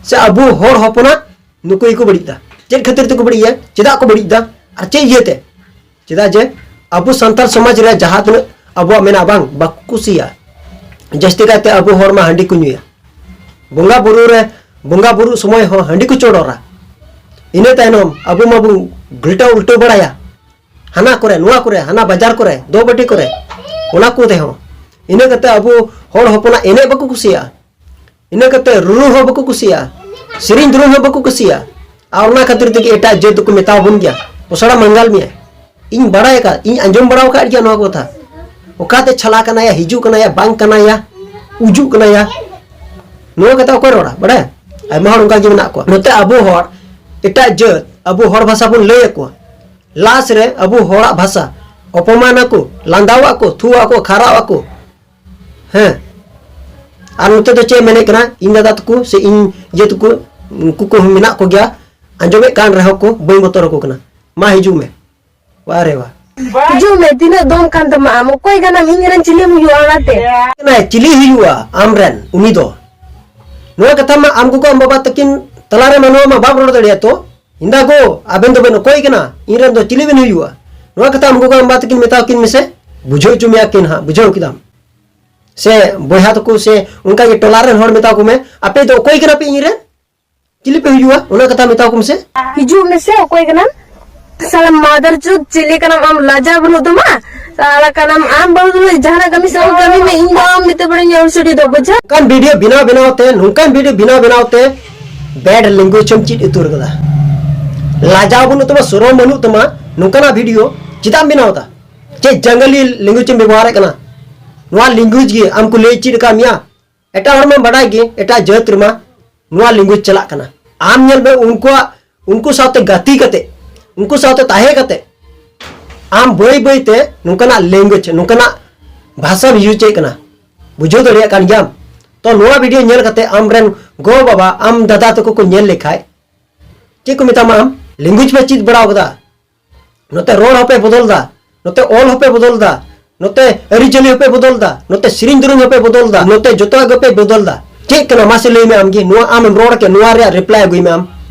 ᱥᱮ ᱟᱵᱚ ᱦᱚᱲ ᱦᱚᱯᱚᱱᱟᱜ ᱱᱩᱠᱩ ᱜᱮᱠᱚ ᱵᱟᱹᱲᱤᱡ ᱮᱫᱟ᱾ ᱪᱮᱫ ᱠᱷᱟᱹᱛᱤᱨ ᱛᱮᱠᱚ ᱵᱟᱹᱲᱤᱡ ᱮᱫᱟ? ᱪᱮᱫᱟᱜ ᱠᱚ ᱵᱟᱹᱲᱤᱡ ᱮᱫᱟ? ᱟᱨ ᱪᱮᱫ ᱤᱭᱟᱹᱛᱮ? ᱪᱮᱫᱟᱜ ᱡᱮ ᱟᱵᱚ ᱥᱟᱱᱛᱟᱲ ᱥᱚᱢᱟᱡᱽ ᱨᱮ ᱡᱟᱦᱟᱸ ᱛᱤᱱᱟᱹᱜ ᱟᱵᱚᱣᱟᱜ ᱢᱮᱱᱟᱜᱼᱟ ᱵᱟᱝ, ᱵᱟᱠᱚ ᱠᱩᱥᱤᱭᱟᱜᱼᱟ᱾ ᱡᱟᱹᱥᱛᱤ ᱠᱟᱭᱛᱮ ᱟᱵᱚ ᱦᱚᱲ ᱢᱟ ᱦᱟᱺᱰᱤ ᱠᱚ ᱧᱩᱭᱟ, ᱵᱚᱸᱜᱟ ᱵᱩᱨᱩ ᱨᱮ, ᱵᱚᱸᱜᱟ ᱵᱩᱨᱩ ᱥᱚᱢᱚᱭ ᱦᱚᱸ ᱦᱟᱺᱰᱤ ᱠᱚ ᱪᱚᱰᱚᱨᱟ᱾ ᱤᱱᱟᱹ ᱛᱟᱭᱱᱚᱢ ᱟᱵᱚ ᱢᱟᱵᱚᱱ ᱜᱷᱩᱞᱴᱟᱹᱣ ᱩᱞᱴᱟᱹᱣ ᱵᱟᱲᱟᱭᱟ, ᱦᱟᱱᱟ ᱠᱚᱨᱮ ᱱᱚᱣᱟ ᱠᱚᱨᱮ, ᱦᱟᱱᱟ ᱵᱟᱡᱟᱨ ᱠᱚᱨᱮ ᱫᱚ ᱵᱟᱹᱴᱤ ᱠᱚᱨᱮ, ᱚᱱᱟ ᱠᱚᱛᱮ ᱦᱚᱸ᱾ ᱤᱱᱟᱹ ᱠᱟᱛᱮ ᱟᱵᱚ ᱦᱚᱲ ᱦᱚᱯᱚᱱᱟᱜ ᱮᱱᱮᱡ ᱵᱟᱠᱚ ᱠᱩᱥᱤᱭᱟᱜᱼᱟ, ᱤᱱᱟᱹ ᱠᱟᱛᱮ ᱨᱩᱨᱩ ᱦᱚᱸ ᱵᱟᱠᱚ ᱠᱩᱥᱤᱭᱟᱜᱼᱟ, ᱥᱮᱨᱮᱧ ᱫᱩᱨᱟᱹᱝ ᱦᱚᱸ ᱵᱟᱠᱚ ᱠᱩᱥᱤᱭᱟᱜᱼᱟ᱾ ᱟᱨ ᱚᱱᱟ ᱠᱷᱟᱹᱛᱤᱨ ᱛᱮᱜᱮ ᱮᱴᱟᱜ ᱡᱟᱹᱛ ᱫᱚᱠᱚ ᱢᱮᱛᱟ ᱵᱚᱱ ᱜᱮᱭᱟ, ᱯᱚᱥᱲᱟ ᱢᱟᱸᱜᱟᱞ ᱢᱮᱭᱟ᱾ ᱤᱧ ᱵᱟᱲᱟᱭ ᱟᱠᱟᱫ, ᱤᱧ ᱟᱸᱡᱚᱢ ᱵᱟᱲᱟ ᱟᱠᱟᱫ ᱜᱮᱭᱟ ᱱᱚᱣᱟ ᱠᱟᱛᱷᱟ᱾ ᱚᱠᱟᱛᱮ ᱪᱷᱟᱞᱟ ᱠᱟᱱᱟᱭᱟ, ᱦᱤᱡᱩᱜ ᱠᱟᱱᱟᱭᱟ, ᱵᱟᱝ ᱠᱟᱱᱟᱭᱟ, ᱩᱡᱩᱜ ᱠᱟᱱᱟᱭᱟ, ᱱᱚᱣᱟ ᱠᱟᱛᱷᱟ ᱚᱠᱚᱭ ᱨᱚᱲᱟ? ᱵᱟᱲᱟᱭᱟ? ᱟᱭᱢᱟ ᱦᱚᱲ ᱚᱱᱠᱟ ᱜᱮ ᱢᱮᱱᱟᱜ ᱠᱚᱣᱟ᱾ ᱱᱚᱛᱮ ᱟᱵᱚ ᱦᱚᱲ ᱮᱴᱟᱜ ᱡᱟᱹᱛ ᱟᱵᱚ ᱦᱚᱲ ᱵᱷᱟᱥᱟ ᱵᱚᱱ ᱞᱟᱹᱭ ᱟᱠᱚᱣᱟ, ᱞᱟᱥ ᱨᱮ ᱟᱵᱚ ᱦᱚᱲᱟᱜ ᱵᱷᱟᱥᱟ ᱚᱯᱚᱢᱟᱱ ᱟᱠᱚ, ᱞᱟᱸᱫᱟᱣᱟᱜ ᱠᱚ, ᱛᱷᱩᱣᱟᱜ ᱠᱚ, ᱠᱷᱟᱨᱟᱣᱟᱜ ᱠᱚ᱾ ᱦᱮᱸ, ᱟᱨ ᱱᱚᱛᱮ ᱫᱚ ᱪᱮᱫ ᱮ ᱢᱮᱱᱮᱫ ᱠᱟᱱᱟ? ᱤᱧ ᱫᱟᱫᱟ ᱛᱟᱠᱚ ᱥᱮ ᱤᱧ ᱤᱭᱟᱹ ᱛᱟᱠᱚ, ᱩᱱᱠᱩ ᱠᱚᱦᱚᱸ ᱢᱮᱱᱟᱜ ᱠᱚᱜᱮᱭᱟ, ᱟᱸᱡᱚᱢᱮᱫ ᱠᱟᱱ ᱨᱮᱦᱚᱸ ᱠᱚ ᱵᱟᱹᱧ ᱵᱚᱛᱚᱨ ᱟᱠᱚ ᱠᱟᱱᱟ᱾ ᱢᱟ ᱦᱤᱡᱩᱜ ᱢᱮ᱾ ᱣᱟ ᱨᱮ ᱣᱟ᱾ ᱦᱤᱡᱩᱜ ᱢᱮ, ᱛᱤᱱᱟᱹᱜ ᱫᱚᱢ ᱠᱟᱱ ᱛᱟᱢᱟ ᱟᱢ? ᱚᱠᱚᱭ ᱠᱟᱱᱟᱢ? ᱤᱧ ᱨᱮᱱ ᱪᱤᱞᱤᱢ ᱦᱩᱭᱩᱜᱼᱟ ᱚᱱᱟᱛᱮ? ᱠᱟᱱᱟᱭ, ᱪᱤᱞᱤ ᱦᱩᱭᱩᱜᱼᱟ ᱟᱢ ᱨᱮᱱ ᱩᱱᱤ ᱫᱚ? ᱱᱚᱣᱟ ᱠᱟᱛᱷᱟ ᱢᱟ ᱟᱢ ᱜᱚᱜᱚ ᱟᱢ ᱵᱟᱵᱟ ᱛᱟᱹᱠᱤᱱ ᱛᱟᱞᱟᱨᱮ ᱢᱟ ᱱᱚᱣᱟ ᱢᱟ ᱵᱟᱢ ᱨᱚᱲ ᱫᱟᱲᱮᱭᱟᱜᱼᱟ ᱛᱚ᱾ ᱦᱤᱸᱫᱟ ᱜᱚ, ᱟᱵᱮᱱ ᱫᱚᱵᱮᱱ ᱚᱠᱚᱭ ᱠᱟᱱᱟ? ᱤᱧ ᱨᱮᱱ ᱫᱚ ᱪᱤᱞᱤ ᱵᱮᱱ ᱦᱩᱭᱩᱜᱼᱟ? ᱱᱚᱣᱟ ᱠᱟᱛᱷᱟ ᱟᱢ ᱜᱚᱜᱚ ᱟᱢ ᱵᱟᱵᱟ ᱛᱟᱹᱠᱤᱱ ᱢᱮᱛᱟ ᱠᱤᱱ ᱢᱮᱥᱮ, ᱵᱩᱡᱷᱟᱹᱣ ᱦᱚᱪᱚ ᱢᱮᱭᱟ ᱠᱤᱱ ᱦᱟᱸᱜ, ᱵᱩᱡᱷᱟᱹᱣ ᱠᱮᱫᱟᱢ? ᱥᱮ ᱵᱚᱭᱦᱟ ᱛᱟᱠᱚ ᱥᱮ ᱚᱱᱠᱟ ᱜᱮ ᱴᱚᱞᱟ ᱨᱮᱱ ᱦᱚᱲ ᱢᱮᱛᱟ ᱠᱚ ᱢᱮ, ᱟᱯᱮ ᱫᱚ ᱚᱠᱚᱭ ᱠᱟᱱᱟ ᱯᱮ ᱤᱧ ᱨᱮᱱ? ᱪᱤᱞᱤ ᱯᱮ ᱦᱩᱭᱩᱜᱼᱟ? ᱚᱱᱟ ᱠᱟᱛᱷᱟ ᱢᱮᱛᱟ ᱠᱚ ᱢᱮᱥᱮ᱾ ᱦᱤᱡᱩᱜ ᱢᱮᱥᱮ, ᱚᱠᱚᱭ ᱠᱟᱱᱟᱢ? ᱥᱟᱞᱟ ᱢᱟᱫᱟᱨ ᱪᱳᱫ, ᱪᱤᱞᱤ ᱠᱟᱱᱟᱢ ᱟᱢ? ᱞᱟᱡᱟ ᱵᱟᱹᱱᱩᱜ ᱛᱟᱢᱟ? ᱥᱟᱞᱟ ᱠᱟᱱᱟᱢ ᱟᱢ, ᱵᱟᱹᱵᱩ ᱫᱚ ᱡᱟᱦᱟᱱᱟᱜ ᱠᱟᱹᱢᱤ ᱥᱟᱶ ᱠᱟᱹᱢᱤ ᱢᱮ, ᱤᱧ ᱫᱚ ᱟᱢ ᱢᱤᱫᱴᱮᱡ ᱵᱟᱹᱲᱤᱡ ᱧᱚᱜ ᱥᱟᱹᱰᱤ ᱫᱚ ᱵᱩᱡᱷᱟᱹᱣ᱾ ᱱᱚᱝᱠᱟᱱ ᱵᱷᱤᱰᱤᱭᱳ ᱵᱮᱱᱟᱣ ᱵᱮᱱᱟᱣ ᱛᱮ, ᱱᱚᱝᱠᱟᱱ ᱵᱷᱤᱰᱤᱭᱳ ᱵᱮᱱᱟᱣ ᱵᱮᱱᱟᱣ ᱛᱮ ᱵᱮᱰ ᱞᱮᱝᱜᱩᱭᱮᱡᱽ ᱮᱢ ᱪᱮᱫ ᱩᱛᱟᱹᱨ ᱠᱟᱫᱟ᱾ ᱞᱟᱡᱟᱣ ᱵᱟᱹᱱᱩᱜ ᱛᱟᱢᱟ, ᱥᱚᱨᱚᱢ ᱵᱟᱹᱱᱩᱜ ᱛᱟᱢᱟ, ᱱᱚᱝᱠᱟᱱᱟᱜ ᱵᱷᱤᱰᱤᱭᱳ ᱪᱮᱫᱟᱜ ᱮᱢ ᱵᱮᱱᱟᱣ ᱮᱫᱟ? ᱪᱮᱫ ᱡᱟᱝᱜᱟᱞᱤ ᱞᱮᱝᱜᱩᱭᱮᱡᱽ ᱮᱢ ᱵᱮᱵᱚᱦᱟᱨᱮᱫ ᱠᱟᱱᱟ? ᱱᱚᱣᱟ ᱞᱮᱝᱜᱩᱭᱮᱡᱽ ᱜᱮ ᱟᱢ ᱠᱚ ᱞᱟᱹᱭ ᱪᱮᱫ ᱟᱠᱟᱫ ᱢᱮᱭᱟ? ᱮᱴᱟᱜ ᱦᱚᱲ ᱢᱟ ᱵᱟᱰᱟᱭ ᱜᱮ, ᱮᱴᱟᱜ ᱡᱟᱹᱛ ᱨᱮᱢᱟ ᱱᱚᱣᱟ ᱞᱮᱝᱜᱩᱭᱮᱡᱽ ᱪᱟᱞᱟᱜ ᱠᱟᱱᱟ᱾ ᱟᱢ ᱧᱮᱞ ᱢᱮ, ᱩᱱᱠᱩᱣᱟᱜ, ᱩᱱᱠᱩ ᱥᱟᱶᱛᱮ ᱜᱟᱛᱮ ᱠᱟᱛᱮ, ᱩᱱᱠᱩ ᱥᱟᱶᱛᱮ ᱛᱟᱦᱮᱸ ᱠᱟᱛᱮ ᱟᱢ ᱵᱟᱹᱭ ᱵᱟᱹᱭ ᱛᱮ ᱱᱚᱝᱠᱟᱱᱟᱜ language, ᱱᱚᱝᱠᱟᱱᱟᱜ ᱵᱷᱟᱥᱟᱢ use ᱮᱫ ᱠᱟᱱᱟ, ᱵᱩᱡᱷᱟᱹᱣ ᱫᱟᱲᱮᱭᱟᱜ ᱠᱟᱱ ᱜᱮᱭᱟᱢ᱾ ᱛᱚ ᱱᱚᱣᱟ video ᱧᱮᱞ ᱠᱟᱛᱮ ᱟᱢ ᱨᱮᱱ ᱜᱚ ᱵᱟᱵᱟ, ᱟᱢ ᱫᱟᱫᱟ ᱛᱟᱠᱚ ᱠᱚ ᱧᱮᱞ ᱞᱮᱠᱷᱟᱡ ᱪᱮᱫ ᱠᱚ ᱢᱮᱛᱟᱢᱟ? ᱟᱢ language ᱯᱮ ᱪᱮᱫ ᱵᱟᱲᱟᱣ ᱠᱟᱫᱟ, ᱱᱚᱛᱮ ᱨᱚᱲ ᱦᱚᱸᱯᱮ ᱵᱚᱫᱚᱞ ᱫᱟ, ᱱᱚᱛᱮ ᱚᱞ ᱦᱚᱸᱯᱮ ᱵᱚᱫᱚᱞ ᱫᱟ, ᱱᱚᱛᱮ ᱟᱹᱨᱤᱪᱟᱹᱞᱤ ᱦᱚᱸᱯᱮ ᱵᱚᱫᱚᱞ ᱫᱟ, ᱱᱚᱛᱮ ᱥᱮᱨᱮᱧ ᱫᱩᱨᱟᱹᱝ ᱦᱚᱸᱯᱮ ᱵᱚᱫᱚᱞ ᱫᱟ, ᱱᱚᱛᱮ ᱡᱚᱛᱚᱣᱟᱜ ᱜᱮᱯᱮ ᱵᱚᱫᱚᱞ ᱫᱟ᱾ ᱪᱮᱫ ᱠᱟᱱᱟ ᱢᱟᱥᱮ ᱞᱟᱹᱭ ᱢᱮ ᱟᱢᱜᱮ? ᱱᱚᱣᱟ ᱟᱢᱮᱢ ᱨᱚᱲ ᱠᱮᱫ, ᱱᱚᱣᱟ ᱨᱮᱭᱟᱜ reply ᱟᱹᱜᱩᱭ ᱢᱮ ᱟᱢ᱾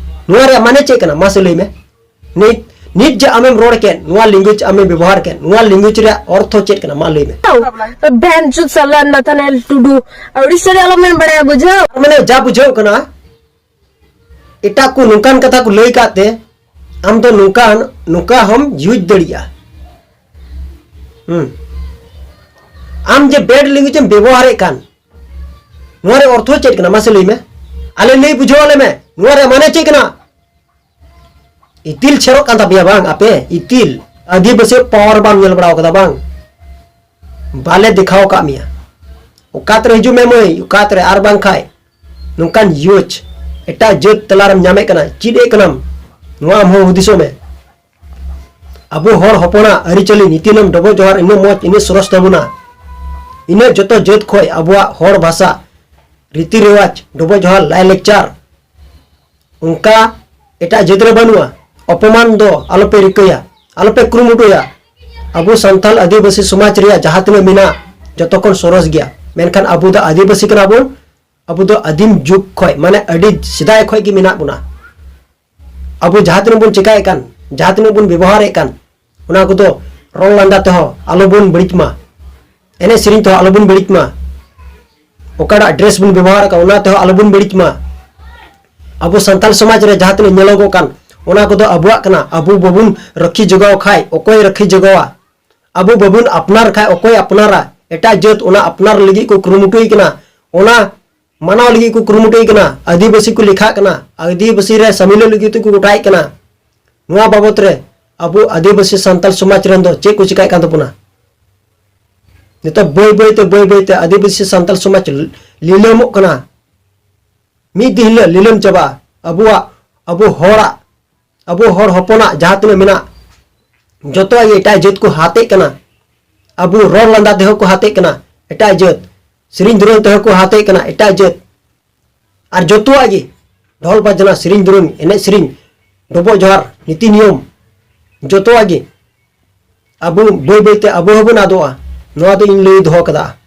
ᱱᱚᱣᱟ ᱨᱮᱭᱟᱜ ᱢᱟᱱᱮ ᱪᱮᱫ ᱠᱟᱱᱟ ᱢᱟᱥᱮ ᱞᱟᱹᱭ ᱢᱮ? ᱱᱤᱛ, ᱱᱤᱛ ᱡᱮ ᱟᱢᱮᱢ ᱨᱚᱲ ᱠᱮᱫ, ᱱᱚᱣᱟ language ᱟᱢᱮᱢ ᱵᱮᱵᱚᱦᱟᱨ ᱠᱮᱫ, ᱱᱚᱣᱟ language ᱨᱮᱭᱟᱜ ᱚᱨᱛᱷᱚ ᱪᱮᱫ ᱠᱟᱱᱟ ᱢᱟ ᱞᱟᱹᱭ ᱢᱮ? ᱵᱷᱮᱱ ᱪᱩᱫ ᱥᱟᱞᱟᱱ ᱱᱟᱛᱷᱟᱱᱮᱞ ᱴᱩᱰᱩ, ᱩᱲᱤᱥᱥᱟ ᱨᱮ ᱟᱞᱚᱢ ᱢᱮᱱ ᱵᱟᱲᱟᱭᱟ, ᱵᱩᱡᱷᱟᱹᱣ? ᱢᱟᱱᱮ ᱡᱟ ᱵᱩᱡᱷᱟᱹᱣ ᱠᱟᱱᱟ, ᱮᱴᱟᱜ ᱠᱚ ᱱᱚᱝᱠᱟᱱ ᱠᱟᱛᱷᱟ ᱠᱚ ᱞᱟᱹᱭ ᱠᱟᱜ ᱛᱮ ᱟᱢ ᱫᱚ ᱱᱚᱝᱠᱟᱱ, ᱱᱚᱝᱠᱟ ᱦᱚᱸᱢ use ᱫᱟᱲᱮᱭᱟᱜᱼᱟ᱾ ᱦᱩᱸ᱾ ᱟᱢ ᱡᱮ bad language ᱮᱢ ᱵᱮᱵᱚᱦᱟᱨᱮᱫ ᱠᱟᱱ, ᱱᱚᱣᱟ ᱨᱮ ᱚᱨᱛᱷᱚ ᱪᱮᱫ ᱠᱟᱱᱟ ᱢᱟᱥᱮ ᱞᱟᱹᱭ ᱢᱮ? ᱟᱞᱮ ᱞᱟᱹᱭ ᱵᱩᱡᱷᱟᱹᱣ ᱟᱞᱮ ᱢᱮ, ᱱᱚᱣᱟ ᱨᱮ ᱢᱟᱱᱮ ᱪᱮᱫ ᱠᱟᱱᱟ? ᱤᱛᱤᱞ ᱪᱷᱮᱨᱚᱜ ᱠᱟᱱ ᱛᱟᱯᱮᱭᱟ ᱵᱟᱝ ᱟᱯᱮ? ᱤᱛᱤᱞ᱾ ᱟᱹᱫᱤᱵᱟᱹᱥᱤ power ᱵᱟᱢ ᱧᱮᱞ ᱵᱟᱲᱟ ᱟᱠᱟᱫᱟ ᱵᱟᱝ? ᱵᱟᱞᱮ ᱫᱮᱠᱷᱟᱣ ᱟᱠᱟᱫ ᱢᱮᱭᱟ᱾ ᱚᱠᱟᱛ ᱨᱮ ᱦᱤᱡᱩᱜ ᱢᱮ ᱢᱟᱹᱭ, ᱚᱠᱟᱛ ᱨᱮ, ᱟᱨ ᱵᱟᱝᱠᱷᱟᱡ ᱱᱚᱝᱠᱟᱱ use ᱮᱴᱟᱜ ᱡᱟᱹᱛ ᱛᱟᱞᱟᱨᱮᱢ ᱧᱟᱢᱮᱫ ᱠᱟᱱᱟ, ᱪᱮᱫ ᱮᱫ ᱠᱟᱱᱟᱢ, ᱱᱚᱣᱟ ᱟᱢ ᱦᱚᱸ ᱦᱩᱫᱤᱥᱚᱜ ᱢᱮ᱾ ᱟᱵᱚ ᱦᱚᱲ ᱦᱚᱯᱚᱱᱟᱜ ᱟᱹᱨᱤᱪᱟᱹᱞᱤ, ᱱᱤᱛᱤ ᱱᱤᱭᱚᱢ, ᱰᱚᱵᱚᱜ ᱡᱚᱦᱟᱨ ᱤᱱᱟᱹᱜ ᱢᱚᱡᱽ, ᱤᱱᱟᱹᱜ ᱥᱚᱨᱚᱥ ᱛᱟᱵᱚᱱᱟ, ᱤᱱᱟᱹᱜ ᱡᱚᱛᱚ ᱡᱟᱹᱛ ᱠᱷᱚᱡ ᱟᱵᱚᱣᱟᱜ ᱦᱚᱲ ᱵᱷᱟᱥᱟ, ᱨᱤᱛᱤ ᱨᱮᱣᱟᱡᱽ, ᱰᱚᱵᱚᱜ ᱡᱚᱦᱟᱨ, ᱞᱟᱭ ᱞᱮᱠᱪᱟᱨ, ᱚᱱᱠᱟ ᱮᱴᱟᱜ ᱡᱟᱹᱛ ᱨᱮ ᱵᱟᱹᱱᱩᱜᱼᱟ᱾ ᱚᱯᱚᱢᱟᱱ ᱫᱚ ᱟᱞᱚᱯᱮ ᱨᱤᱠᱟᱹᱭᱟ, ᱟᱞᱚᱯᱮ ᱠᱩᱨᱩᱢᱩᱴᱩᱭᱟ᱾ ᱟᱵᱚ ᱥᱟᱱᱛᱟᱞ ᱟᱹᱫᱤᱵᱟᱹᱥᱤ ᱥᱚᱢᱟᱡᱽ ᱨᱮᱭᱟᱜ ᱡᱟᱦᱟᱸ ᱛᱤᱱᱟᱹᱜ ᱢᱮᱱᱟᱜ, ᱡᱚᱛᱚ ᱠᱷᱚᱱ ᱥᱚᱨᱚᱥ ᱜᱮᱭᱟ᱾ ᱢᱮᱱᱠᱷᱟᱱ ᱟᱵᱚ ᱫᱚ ᱟᱹᱫᱤᱵᱟᱹᱥᱤ ᱠᱟᱱᱟ ᱵᱚᱱ, ᱟᱵᱚ ᱫᱚ ᱟᱹᱫᱤᱢ ᱡᱩᱜᱽ ᱠᱷᱚᱡ, ᱢᱟᱱᱮ ᱟᱹᱰᱤ ᱥᱮᱫᱟᱭ ᱠᱷᱚᱡ ᱜᱮ ᱢᱮᱱᱟᱜ ᱵᱚᱱᱟ᱾ ᱟᱵᱚ ᱡᱟᱦᱟᱸ ᱛᱤᱱᱟᱹᱜ ᱵᱚᱱ ᱪᱮᱠᱟᱭᱮᱫ ᱠᱟᱱ, ᱡᱟᱦᱟᱸ ᱛᱤᱱᱟᱹᱜ ᱵᱚᱱ ᱵᱮᱵᱚᱦᱟᱨᱮᱫ ᱠᱟᱱ, ᱚᱱᱟ ᱠᱚᱫᱚ ᱨᱚᱲ ᱞᱟᱸᱫᱟ ᱛᱮᱦᱚᱸ ᱟᱞᱚ ᱵᱚᱱ ᱵᱟᱹᱲᱤᱡ ᱢᱟ, ᱮᱱᱮᱡ ᱥᱮᱨᱮᱧ ᱛᱮᱦᱚᱸ ᱟᱞᱚ ᱵᱚᱱ ᱵᱟᱹᱲᱤᱡ ᱢᱟ, ᱚᱠᱟᱴᱟᱜ dress ᱵᱚᱱ ᱵᱮᱵᱚᱦᱟᱨ ᱟᱠᱟᱫ, ᱚᱱᱟ ᱛᱮᱦᱚᱸ ᱟᱞᱚ ᱵᱚᱱ ᱵᱟᱹᱲᱤᱡ ᱢᱟ᱾ ᱟᱵᱚ ᱥᱟᱱᱛᱟᱞ ᱥᱚᱢᱟᱡᱽ ᱨᱮ ᱡᱟᱦᱟᱸ ᱛᱤᱱᱟᱹᱜ ᱧᱮᱞᱚᱜᱚᱜ ᱠᱟᱱ, ᱚᱱᱟ ᱠᱚᱫᱚ ᱟᱵᱚᱣᱟᱜ ᱠᱟᱱᱟ᱾ ᱟᱵᱚ ᱵᱟᱵᱚᱱ ᱨᱟᱹᱠᱷᱤ ᱡᱚᱜᱟᱣ ᱠᱷᱟᱡ, ᱚᱠᱚᱭ ᱨᱟᱹᱠᱷᱤ ᱡᱚᱜᱟᱣᱟ? ᱟᱵᱚ ᱵᱟᱵᱚᱱ ᱟᱯᱱᱟᱨ ᱠᱷᱟᱡ, ᱚᱠᱚᱭ ᱟᱯᱱᱟᱨᱟ? ᱮᱴᱟᱜ ᱡᱟᱹᱛ ᱚᱱᱟ ᱟᱯᱱᱟᱨ ᱞᱟᱹᱜᱤᱫ ᱠᱚ ᱠᱩᱨᱩᱢᱩᱴᱩᱭ ᱠᱟᱱᱟ, ᱚᱱᱟ ᱢᱟᱱᱟᱣ ᱞᱟᱹᱜᱤᱫ ᱠᱚ ᱠᱩᱨᱩᱢᱩᱴᱩᱭ ᱠᱟᱱᱟ, ᱟᱹᱫᱤᱵᱟᱹᱥᱤ ᱠᱚ ᱞᱮᱠᱷᱟᱜ ᱠᱟᱱᱟ, ᱟᱹᱫᱤᱵᱟᱹᱥᱤ ᱨᱮ ᱥᱟᱢᱤᱞᱚᱜ ᱞᱟᱹᱜᱤᱫ ᱛᱮᱠᱚ ᱜᱚᱴᱟᱭᱮᱫ ᱠᱟᱱᱟ᱾ ᱱᱚᱣᱟ ᱵᱟᱵᱚᱛ ᱨᱮ ᱟᱵᱚ ᱟᱹᱫᱤᱵᱟᱹᱥᱤ ᱥᱟᱱᱛᱟᱞ ᱥᱚᱢᱟᱡᱽ ᱨᱮᱱ ᱫᱚ ᱪᱮᱫ ᱠᱚ ᱪᱮᱠᱟᱭᱮᱫ ᱠᱟᱱ ᱛᱟᱵᱚᱱᱟ? ᱱᱤᱛᱚᱜ ᱵᱟᱹᱭ ᱵᱟᱹᱭ ᱛᱮ, ᱵᱟᱹᱭ ᱵᱟᱹᱭ ᱛᱮ ᱟᱹᱫᱤᱵᱟᱹᱥᱤ ᱥᱟᱱᱛᱟᱞ ᱥᱚᱢᱟᱡᱽ ᱞᱤᱞᱟᱹᱢᱚᱜ ᱠᱟᱱᱟ᱾ ᱢᱤᱫ ᱫᱤᱱ ᱦᱤᱞᱳᱜ ᱞᱤᱞᱟᱹᱢ ᱪᱟᱵᱟᱜᱼᱟ᱾ ᱟᱵᱚᱣᱟᱜ, ᱟᱵᱚ ᱦᱚᱲᱟᱜ ᱟᱵᱚ ᱦᱚᱲ ᱦᱚᱯᱚᱱᱟᱜ ᱡᱟᱦᱟᱸ ᱛᱤᱱᱟᱹᱜ ᱢᱮᱱᱟᱜ, ᱡᱚᱛᱚᱣᱟᱜ ᱜᱮ ᱮᱴᱟᱜ ᱡᱟᱹᱛ ᱠᱚ ᱦᱟᱛᱮᱜ ᱠᱟᱱᱟ᱾ ᱟᱵᱚ ᱨᱚᱲ ᱞᱟᱸᱫᱟ ᱛᱮᱦᱚᱸ ᱠᱚ ᱦᱟᱛᱮᱜ ᱠᱟᱱᱟ ᱮᱴᱟᱜ ᱡᱟᱹᱛ, ᱥᱮᱨᱮᱧ ᱫᱩᱨᱟᱹᱝ ᱛᱮᱦᱚᱸ ᱠᱚ ᱦᱟᱛᱮᱜ ᱠᱟᱱᱟ ᱮᱴᱟᱜ ᱡᱟᱹᱛ᱾ ᱟᱨ ᱡᱚᱛᱚᱣᱟᱜ ᱜᱮ, ᱰᱷᱚᱞ ᱵᱟᱡᱽᱱᱟ, ᱥᱮᱨᱮᱧ ᱫᱩᱨᱟᱹᱝ, ᱮᱱᱮᱡ ᱥᱮᱨᱮᱧ, ᱰᱚᱵᱚᱜ ᱡᱚᱦᱟᱨ, ᱱᱤᱛᱤ ᱱᱤᱭᱚᱢ, ᱡᱚᱛᱚᱣᱟᱜ ᱜᱮ ᱟᱵᱚ ᱵᱟᱹᱭ ᱵᱟᱹᱭᱛᱮ ᱟᱵᱚ ᱦᱚᱸᱵᱚᱱ ᱟᱫᱚᱜᱼᱟ᱾ ᱱᱚᱣᱟ ᱫᱚ ᱤᱧ ᱞᱟᱹᱭ ᱫᱚᱦᱚ ᱠᱟᱫᱟ᱾